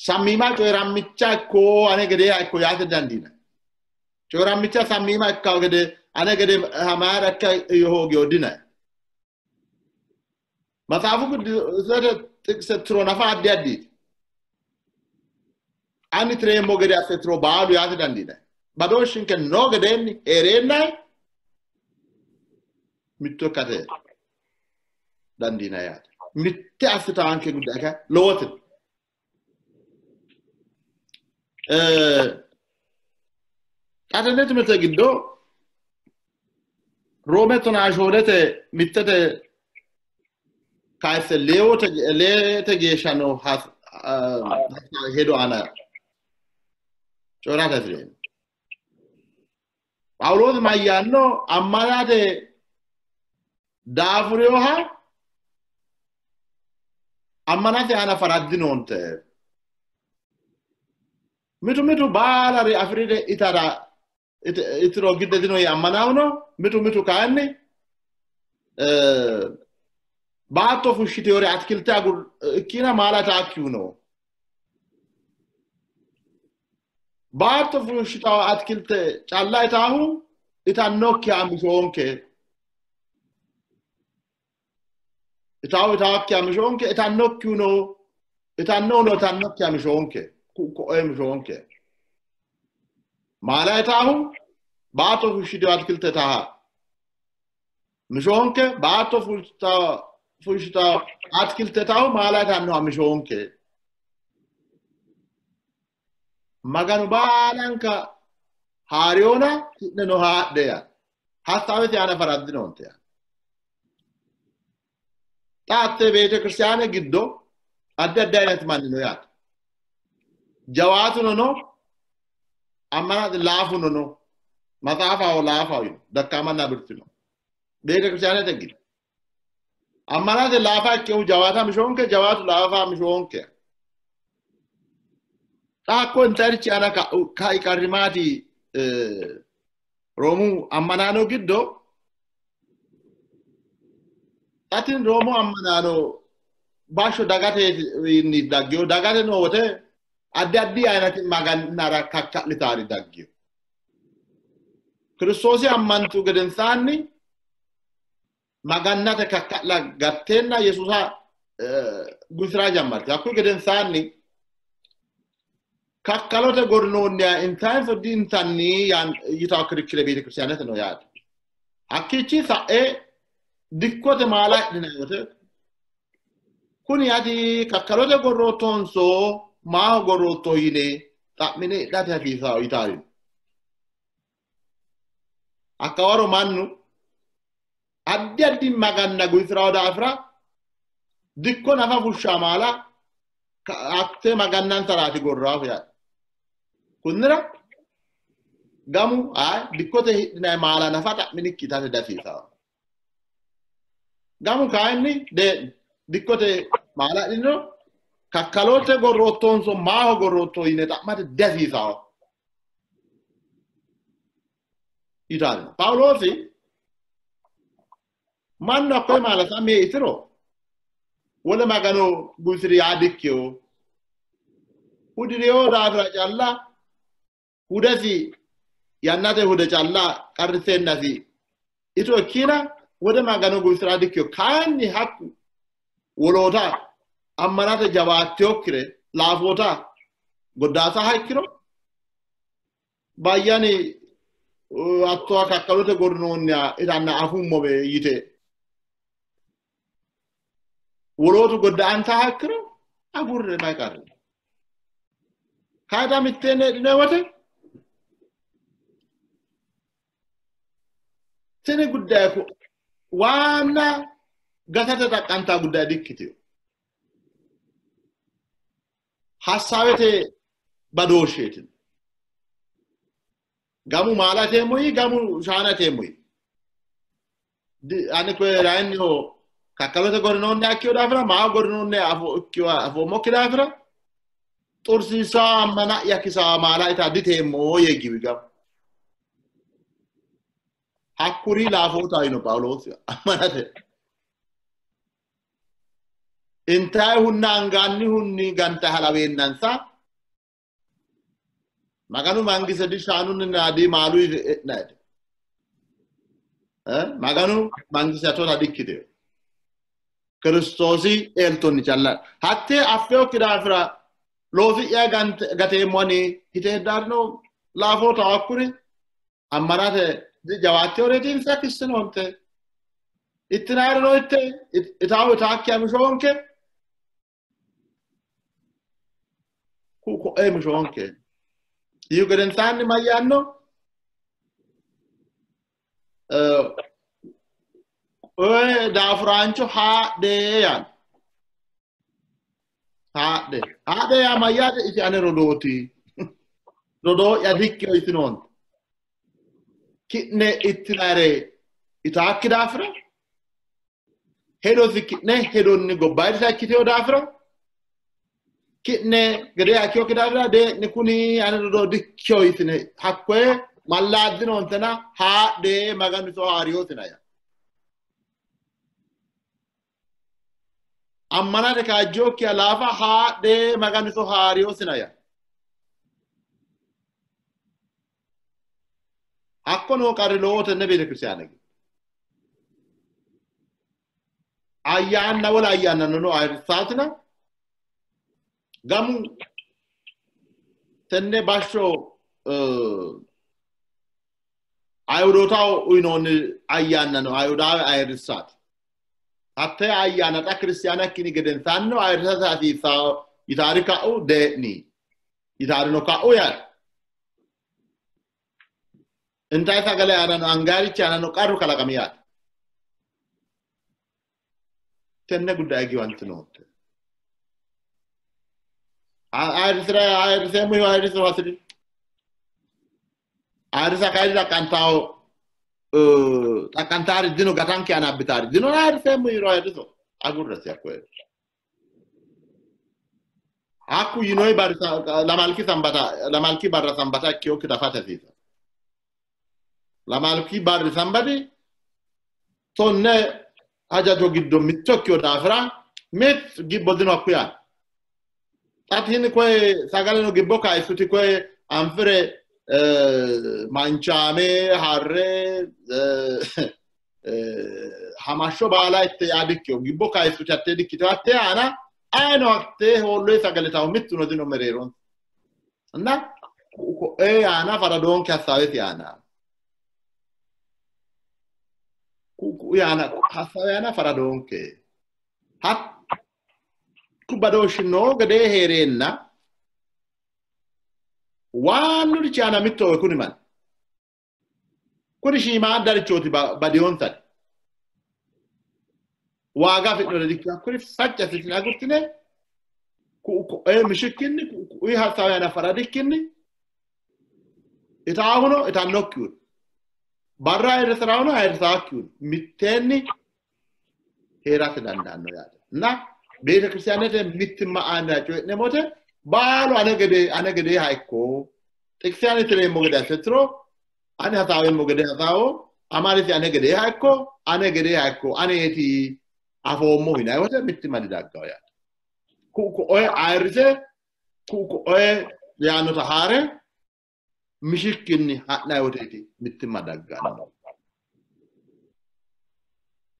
Sammiima coyi'rammicha ikko ane gedeeha ikko yaate dandiinanni. Coyi'rammicha sammiima ikkawo gede ane gede mayira ikka hoogiyo dinayi. Maxaafu qidduusete xiqise tiro nafa addi addiiti. Ani tireemmo gede asse tiro baalu yaate dandiinanni. Badooshshinke noo gedeenni hee'reennayi mitto ikkate dandiinanni yaate. Mitte assitaanke guddayi kayi lowote. Xa tenne timirte giddo Roome 14 mittete kayisse leete geeshsha noo hedo aana coyi'rate hasireemmo. Phaawuloosi mayyaanno? Ammanate daafurinoha ammanate aana faraddinoonte. Mitu mitu baalare afirire itara itiro gidde dino yee ammanawuno, mitu mitu kayinni baatto fushshiteyore atikilte agur ikkina maala itaakkihu no. Baatto fushshitawo atikilte calla itaahu itannokkiha mishoonke. Itaahu itaakkiha mishoonke, itannokkihu no, itannohu no itannokkiha mishoonke, ko'e mishoonke. Maala itaahu baatto fushshiteyo atikilte itaaha mishoonke, baatto fushshitawo atikilte itaahu maala itannoha mishoonke. Maganu baalanka haariyoona ki'neno haadhe yaa. Hassawete aana faraddinoonte yaa. Xa hatte beetekiristaane giddo addi addi ayinati manni no yaate. Jawaatuno no, ammanate laafuno no, maxaafaho laafaho yino, dakkaamanna birtino. Beetekiristaanete giddo. Ammanate laafa ikkehu jawaata mishoonke, jawaatu laafa mishoonke. Xa hakko intarichi aana kai qarri maati? Roomu ammanaano giddo xa tini Roomu ammanaano bashsho dagatewiinni daggeyo, dagate noo wote addi addi ayinati magannara kakka'litaari daggeyo. Kiristoosi ammantu gedensaanni magannate kakka'la gatteenna Yesuusa guisira jammarte. Hakkuyi gedensaanni kakkalote gornoonniha intanso dintanni yitawo kirikire beetekiristaanete no yaate. Hakkiichi sa'e dikkote maala hidhinanni wote kuni ati kakkalote gorroottonso maaho gorrootto yine xa'mine hidhate hasiisawo yitaari. Hakkawaro mannu addi addi maganna guisirawo daafira dikko nafa fushsha maala hatte magannansaraati gorraahu yaate. Kunnira gamu ayi dikkote hidhinanni maala nafa xa'minikki itate dihasiisawo. Gamu kayinni dikkote maala hidhiniro kakkalote gorroottonso maaho gorrootto yine xa'mate dihasiisawo yitaari. Phaawuloosi mannu hakkoye maala sammi yee itiro wole magano guisiri yaa dikkeyo. Hudireyo daafira calla hudesi yannate hude calla qarriseennasi ito ikkina wole magano guisira dikkeyo. Kayinni hakku woloota ammanate jawaatteyokkire laafoota goddaasaha ikkiro bayyani hattoha kakkalote gornoonniha itanna afummobe yite wolootu godda'antaha ikkiro agurre mayi qarri. Kayita mitteenni heedhinayi wote tini guddaye waanna gatate xaqqantaa guddaye dikkiteyo. Hassawete badooshsheeti. Gamu maala iteemmo yii, gamu shaana iteemmo yii. Ani koye layinniho kakkalote gorrinoonniha ikkeyo daafira maaho gorrinoonniha afoommokki daafira xursiisaa ammana'ya kisaa maala itaa diteemmo yee giwi gamu. Hakkuri laafoota yino Phaawuloosi ammanate. Intaayihunna angaannihunni ganta halaweennansa Maganu mangise di shaanunninna di maaluyi e'nayite. Maganu mangise hattoota dikkiteyo. Kiristoosi eltonni calla. Hattee affeyokki daafira loosi'ya gateemmo ani yite heddaarino laafootaho hakkuri ammanate jawaatteyoreeti insa kissinoonte. Ittinaayirino itte, itaahu itaakkiha mishoonke, ku'u ko'ee mishoonke. Yiihu gedensaanni mayyaanno? Daafuraancho haadhe yaanno. Haadhe. Haadhe yaa mayyaate? Isi ane rodooti. Rodoo'ya dikkino yitinoonte. Ki'ne ittinare itaakki daafira, hedosi ki'ne hedonni gobbaayidita ikkiteyo daafira, ki'ne gedee ikkeyokki daafira dee'ni kuni ane rodoo dikkiyo yitine hakkoye mallaaddinoontena haadhe Maganu iso haariyoosina yaa. Ammanate kaajjokkiha laafa haadhe Maganu iso haariyoosina yaa. Hakko noo qarri lowo tenne beetekiristiyaane giddo. Ayyaanna wole ayyaannano no ayirrisaatina gamu tenne bashsho Ayihudootaho uyinoonni ayyaanna no Ayihudaawe ayirrissaati. Hattee ayyaana xa kiristiyaana ikkini gedensaannino ayirrisate hasiissaa yitaari ka'u dee'ni yitaarino ka'u yaate. Intayi sagale aanano angaarichi aanano qarru kalaqami yaate. Tenne guddaye giwantinootte. Ayirrisira ayirriseemmo yoo ayirrisiro hasiri. Ayirrisa kayinni xaqqantawo xaqqantaari dino gatanke aana abbitaari dino ayirriseemmo yiiro ayirriso agurresi hakkoye. Hakku yinoyi barri lamalki sambata lamalki barra sambata ikkiyokkita afate hasiisa. Lamalki barri sambati 10 hajajo giddo mitto ikkiyo daafira mit gibbo dino hakku yaate. Xa tini koye sagaleno gibbo kayissuti koye anfire manchaame harre hamashsho baala itte yaa dikkiyo gibbo kayissuti hattee dikkiteyo hattee aana ayino hattee hoolloyi sagale tawo mittuno dino mereeronsa. እና ko'ee aana faradoonke hassaawete aana ku'u aana hassaawe aana faradoonke hakku badooshshi noo gedee heereenna waannurichi aana mittowe kuni manni kuni shiimaaddarichooti badiyonsari waaga afi'nore dikkino hakkuri facci assitine agurtine ku'u ko'ee mishikkinni ku'u ku'uyi hassaawe aana faradikkinni itaahuno itannokkihuno barra ayirrisiraahuno ayirrisaakkihuno mitteenni heerate dandaanno yaate. እና ቤተክርስቲያንete mittimma aana coyi'neemmo wote baalu ane gedeeha ikko xiqise ani tireemmo gede asse tiro ani hasaaweemmo gede hasaawo amalisi ane gedeeha ikko ane gedeeha ikko aneeti afoommohu yinanni wote mittimma didaggawo yaate. Ku'u ko'oye ayirrise ku'u ko'oye yaannota haare mishikkinni ha'nanni woteeti mittimma dagganno.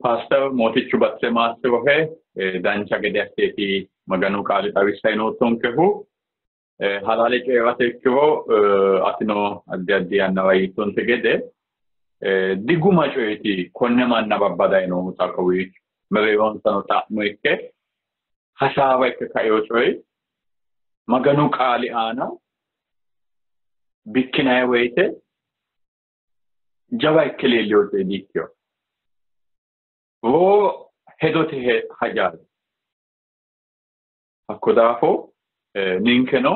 Paaster Mootichu Batse maassirohe dancha gede asseeti Maganu qaali xawissayi noottonkehu halaale coyi'rate ikkiro atino addi addi yannawa yiittonte gede diguma coyeeti konne manna babbadayi noohu xa kowiicho mereeronsano xa'mo ikke hasaawa ikke kaeo coyi Maganu qaali aana bikkinayi woyite jawa ikke leelliyo coye diikkiyo. Roo hedote hajaati. Hakko daafo ninkeno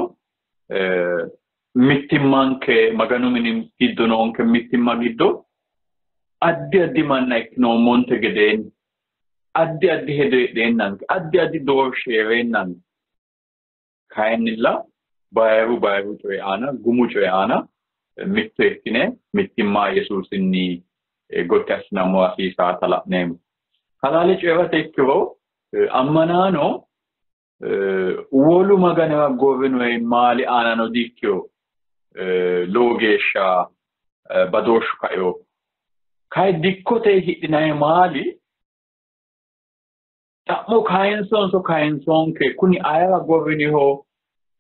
mittimmanke Maganu mini giddo noonke mittimma giddo addi addi manna ikkinoommonte gedeenni addi addi hedo heedheennanke addi addi doorshi heereennanke kayinnilla bayiru bayiru coyi aana gumu coyi aana mitto ikkine mittimma Yesuusinni gotti assinammo hasiisaata la'neemmo. Halaale coyi'rate ikkiro ammanaano wolu Maganiwa gorrinoyi maali aanano diikkiyo lowo geeshsha badooshshu kaeo. Kayi dikkote hidhinayi maali xa'mo kayinsonso kayinsonke kuni ayera gorriniho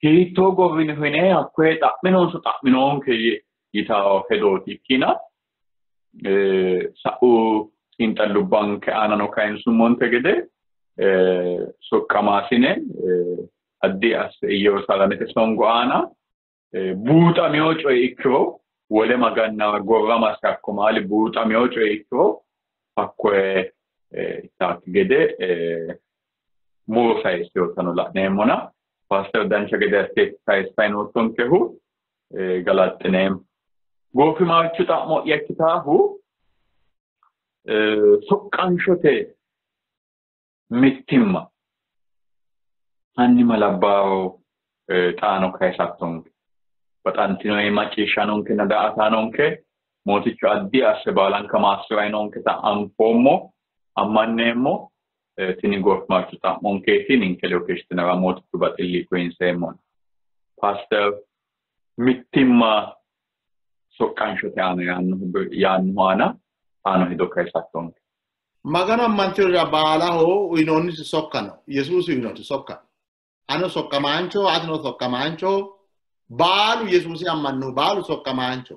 hiittoo gorriniho yine hakkoye xa'minonso xa'minonke yitawo hedooti ikkina sa'u xiinxallubbanke aanano kayinsummonte gede soqqamaasine addi asse Iyyerusalamete songo aana Buuxamino coye ikkiro wole maganna gorramasi hakko maali buuxamino coye ikkiro hakkoye ittaakki gede muro sayissewotano la'neemmona. Paaster dancha gede asse sayissayi noottonkehu galaxxineemmo. Goofimarchu xa'mo'ya ikkitaahu soqqanshote mittimma hanni malabbaaro xaano kayisattonke. Baxantinori macciishshanonkenna daa''ataanonke mootichu addi asse baalanka maassi'rayi noonketa anfoommo, ammanneemmo. Tini goofimarchu xa'monkeeti ninke ledo keeshshitinara mootichu baxilli koyinseemmona. Paaster mittimma soqqanshote aana yaannohu aana xaano hedo kayisattonke. Magano ammantinorira baalaho uyinoonnisi sokka no. Yesuusi uyinoti sokka. Ano soqqamaancho, atino soqqamaancho, baalu Yesuusi ammannohu baalu soqqamaancho.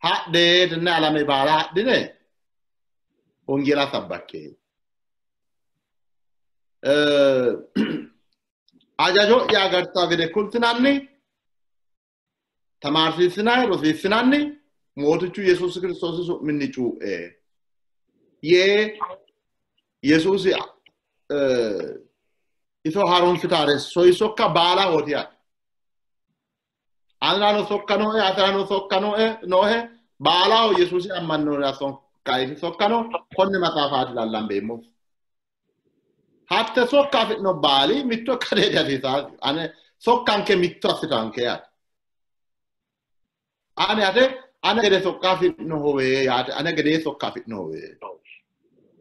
Hadhe tenne alame baala hadhine wongeela sabbakke. Hajajo'ya agartawo gede kultinanni, tamaarsiissinanni, rosiissinanni Mootichu Yesuusi Kiristoosi su'minni cuu'e yee Yesuusi iso harunsitaare soyi sokka baalahooti yaate. Anerano sokka nooe, aterano sokka noohe, baalaho Yesuusi ammannorira sokka sokka no, konne maxaafaati lallambeemmo. Hatte sokka afi'no baali mitto ikka dihasiisaasi. Ane sokkanke mitto assitanke yaate. Ane ate ane gede sokka afi'nohowe yaate, ane gedee sokka afi'nohowe.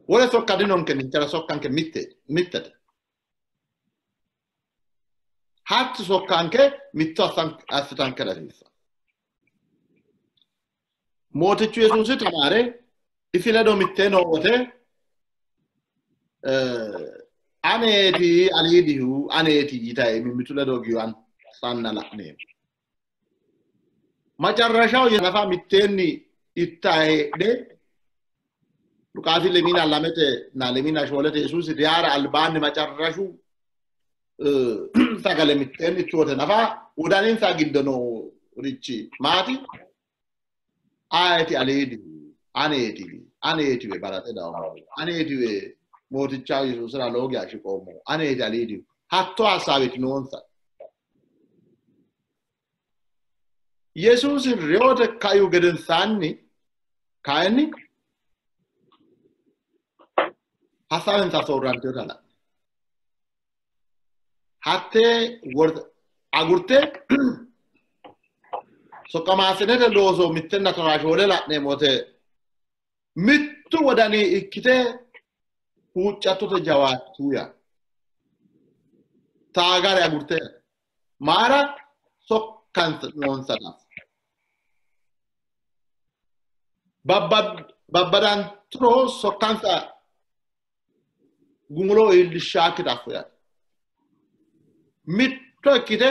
Wole sokka dinonke ninkera, sokkanke mittete. Hatti sokkanke mitto assitankera hasiissanno. Mootichu Yesuusi tamaare isi ledo mittee noo wote aneeti aliidihu aneeti yitayi mimmitu ledo giwansanna la'neemmo. Macarrashaho nafa mitteenni ittayi heedhe Luqaasi lemina lamete na lemina shoolete Yesuusi reyara albaanni macarrashu sagale mitteenni ittu wote nafa wodaninsa giddo noorichi maati? Ayeti aliidihu aneeti aneetiwe balaxe dawommo aneetiwe mooticha Yesuusira lowo geeshsha shiqoommo aneeti aliidihu hatto hassaaweti noonsa. Yesuusi reyote kaihu gedensaanni kayinni hassaawensa soorrantinota la'ne hatte agurte soqqamaasinete looso mittenna tonaa shoole la'neemmo wote mittu wodani ikkite huuccattote jawaattu yaa taagare agurte maara sokkansa noonsa daafo babbadanturo sokkansa gumulo iillishshaakki daafo yaate. Mitto ikkite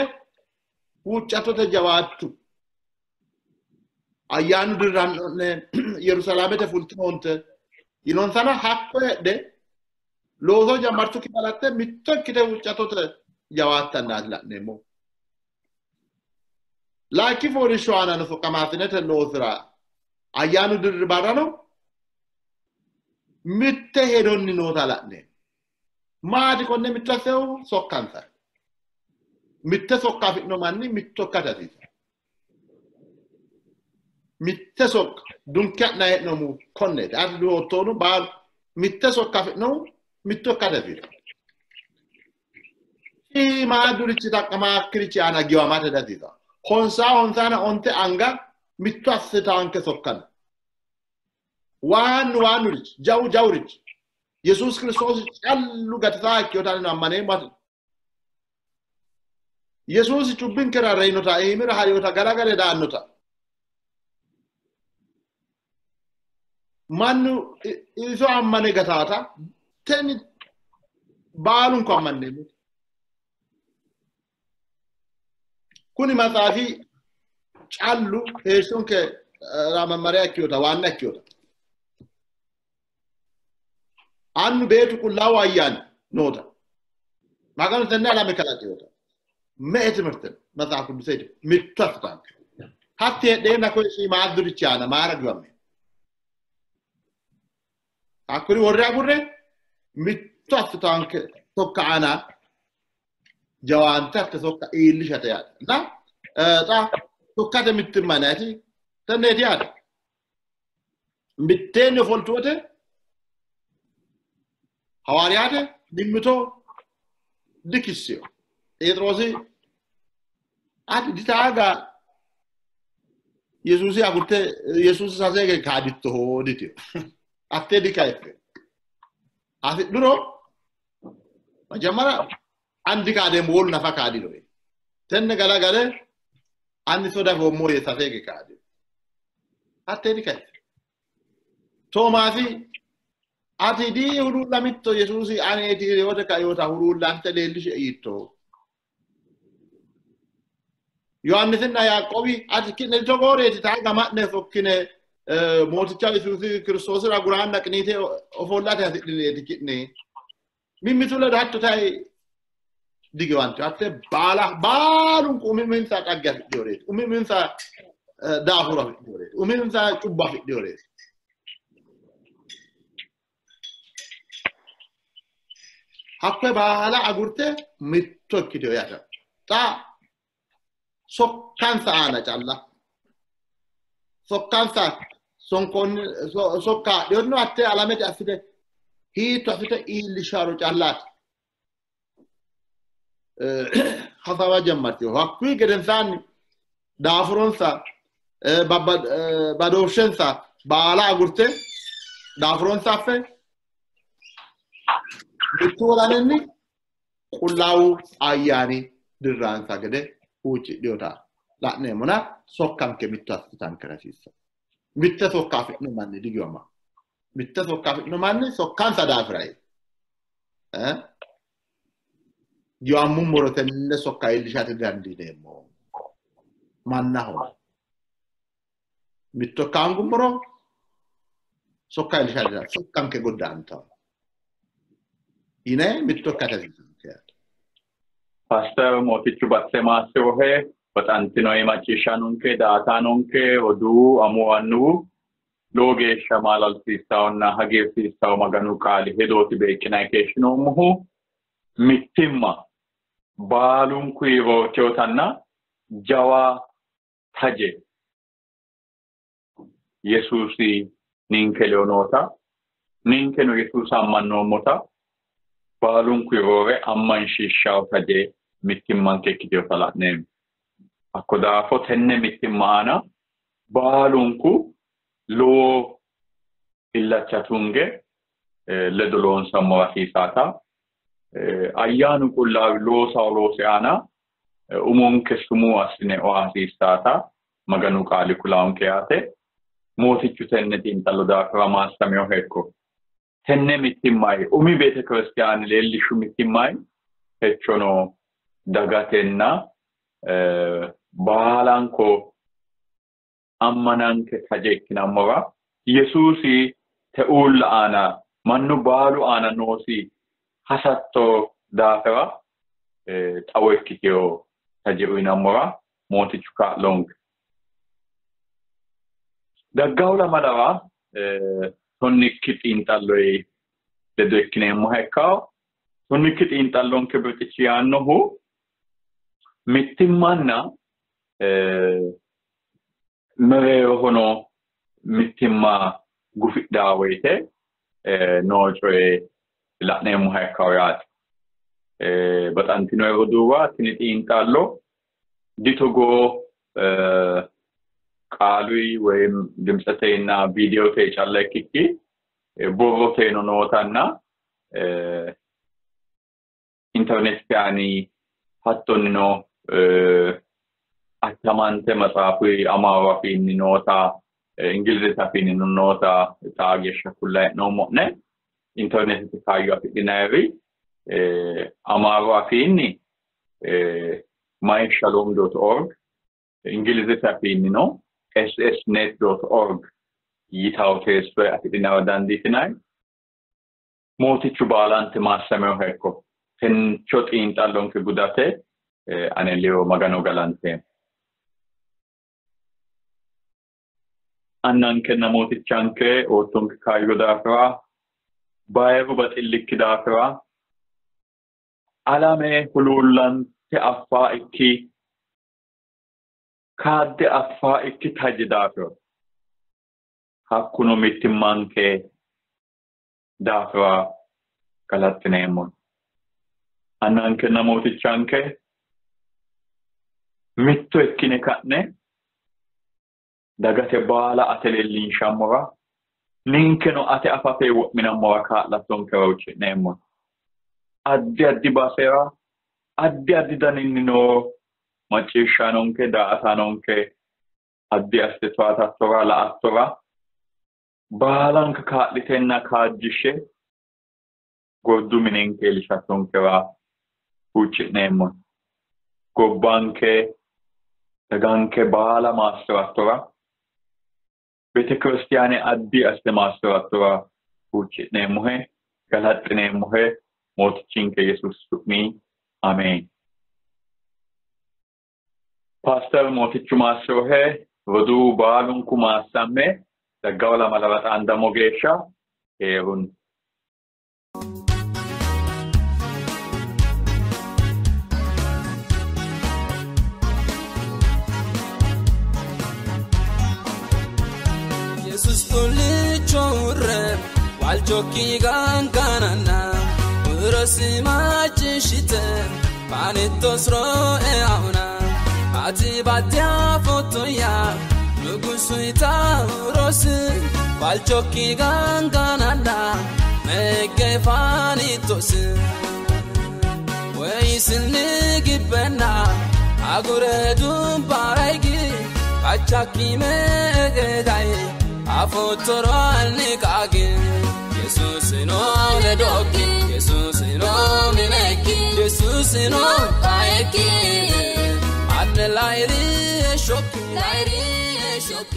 huuccattote jawaattu. Ayyaanu dirranno'ne Yerusaalamete fultinoonte yinonsana hakko heedhe looso jammartukki balaxxe mitto ikkite huuccattote jawaattannaati la'neemmo. Layinki fooliishsho aanano soqqamaasinete loosira ayyaanu dirri barrano mitte hedonni noota la'neemmo. Maati konne mitto assehu? Sokkansa. Mitte sokka afi'no manni mitto ikkate hasiisanno. Mitte sokka dunke ha'nayi hee'noommohu konneeti. Ati duhoottohuno baalu mitte sokka afi'nohu mitto ikkate hasiisanno. Shiimaadurichi xaqqamaakkirichi aana giwamate dihasiisanno. Honsaa honsaana onte anga mitto assitaanke sokka no. Waannu waannurichi jawu jawurichi Yesuusi Kiristoosi callu gatisaa ikkinota anino ammaneemmo ati. Yesuusi cubbinkera reyinota, iimira harinota, galagale daannota mannu iso ammane gataata tini baalunku ammanneemmo. Kuni maxaafi callu heeshshonke mammariya ikkinota, waanna ikkinota. Annu beetu qullaawu ayyaani noota. Maganu tenne alame kalaqinota. Me''e timirte no? Maxaafu Qidusete mitto assitanke. Hatti heedheenna koye shiimaaddurichi aana mayira giwammeemmo? Hakkuri worre agurre mitto assitanke sokka aana jawaante hatte sokka iillishate yaate. Na xa sokkate mittimma yinayiti tenneeti yaate. Mitteenni ofoltu wote hawaariyaate mimmito dikissino. Pheexiroosi ati ditaaga Yesuusi agurte Yesuusi sase kaadittoho ditino. Atte dikayiffe. Afidhuro majamara ani dikaadeemmo wolu nafa kaadino. Tenne galagale ani iso dafoommo yee sase hige kaadino. Hattee dikayiffe. Toomaasi ati dihuluullamitto Yesuusi aneeti reyote kainota huluullante leellishie yiitto. Yohaannisinna Yaaqoobi ati ki'ne togooreeti taaga ma'ne sokkine Mooticha Yesuusi Kiristoosira guraanna qiniite ofollate hasidhineeti ki'ne. Mimmitu ledo hatto tayi digiwantu. Hatte baala baalunku uminsa dhagge afidhinoreeti. Uminsa daafuro afidhinoreeti. Uminsa cubbo afidhinoreeti. Hakkoye baala agurte mitto ikkitino yaate. Xa sokkansa aana calla sokkansa sonkoonni sokka adhinono hatte alamete assite hiitto assite iillishsharo callaati. Hasaawa jammartino. Hakkuyi gedensaanni daafuronsa badooshshensa baala agurte daafuronsa affe mittu wodaninni qullaawu ayyaani dirransa gede huuccidhinota la'neemmona sokkanke mitto assitankera hasiissanno. Mitte sokka afi'no manni digiwama. Mitte sokka afi'no manni sokkansa daafira yee giwammummoro tenne sokka iillishate dandiineemmo mannaho. Mitto ikka hoongummoro sokka iillishate dandiineemmo. Sokkanke goddaantanno yine mitto ikkate hasiissanke yaate. Paaster Mootichu Batse maassirohe baxantinoi macciishshaanonke daa''ataanonke roduuwu amuwu annuwu lowo geeshsha maalalsiissahonna hagiirsiissaho Maganu qaali hedooti beeqqinanni keeshshinoommohu mittimma baalunkuyi roortinotanna jawa taje Yesuusi ninke ledo noota ninkeno Yesuusa ammannoommota baalunkuyi roore ammanshiishshawo taje mittimmanke ikkitinota la'neemmo. Hakko daafo tenne mittimma aana baalunku lowo illacha tunge ledo loonsammora hasiisaata. Ayyaanu qullaawi loosawo loosi aana umonke sumuu assine oa hasiissaata Maganu qaali kulaonke yaate. Mootichu tenne xiinxallo daafira maassaminoha ikko. Tenne mittimmayi umi beetekiristiyaane leellishshu mittimmayi techono dagatenna baalanko ammananke taje ikkinammora Yesuusi te uulla aana mannu baalu aana noosi hasatto daafira xawo ikkitino taje uyinammora Mootichu kaa'lonke. Daggahu lamalara tonnikki xiinxalloyi ledo ikkineemmoha ikkawo. Tonnikki xiinxallonke birxichi yaannohu mittimmanna mereerohono mittimma gufidhaa woyite noo coye la'neemmoha ikkawo yaate. Baxantino roduuwa tini xiinxallo ditogoo qaaluyi woyi dimtsetenna viidiyote calla ikkikki borroteno nootanna interneetete aani hattonnino attamante matsaafuyi Amaaru afiinni noota Ingilizete afiinnino noota xaa geeshsha kullayi hee'noommo'ne. Interneetete kaayyo afidhinayiri Amaaru afiinni myshalom.org Ingilizete afiinnino ssnet.org yitawo teessoyi afidhinara dandiitinayi. Mootichu baalante maassaminoha ikko. Tencho xiinxallonke gudate Ane leyo Magano galanteemmo. Annankenna mootichanke oottonke kaayyo daafira bayiru baxillikki daafira alame huluullante affaa ikki kaadde affaa ikki taje daafira hakkuno mittimmanke daafira galaxxineemmo. Annankenna mootichanke mitto ikkine ka'ne dagate baala ate leellinshammora ninkeno ate afate wo'minammora kaa'lattonkera huucci'neemmo. Addi addi basera addi addi daninni noo macciishshaanonke daa''ataanonke addi assite towatattora la'attora baalanka kaa'litenna kaajjishshe gordu minenke iillishattonkera huucci'neemmo. Gobbanke daganke baala maassirattora beetekiristiyaane addi assite maassirattora huucci'neemmohe galaxxineemmohe mootichinke Yesuus su'mi ameen. Paaster mootichu maassirohe roduu baalunku maassamme daggawo lamalara xaandammo geeshsha heerun. Yesus tolicho urre walchokki ganganana urosimaachishite paanitosroe auna ati baatya fotoya nugusuita urosi walchokki ganganana megge faanitosi ወይስንግበና አጉረዱን ባራይጊ አቻኪሜ ገዳይ አፎቶሮአልንቃግ ኢየሱስኖ ለዶኪ ኢየሱስኖ ሚነኪ ኢየሱስኖ ቃየኪ አነ ላይሪ ሾኪ ላይሪ ሾኪ።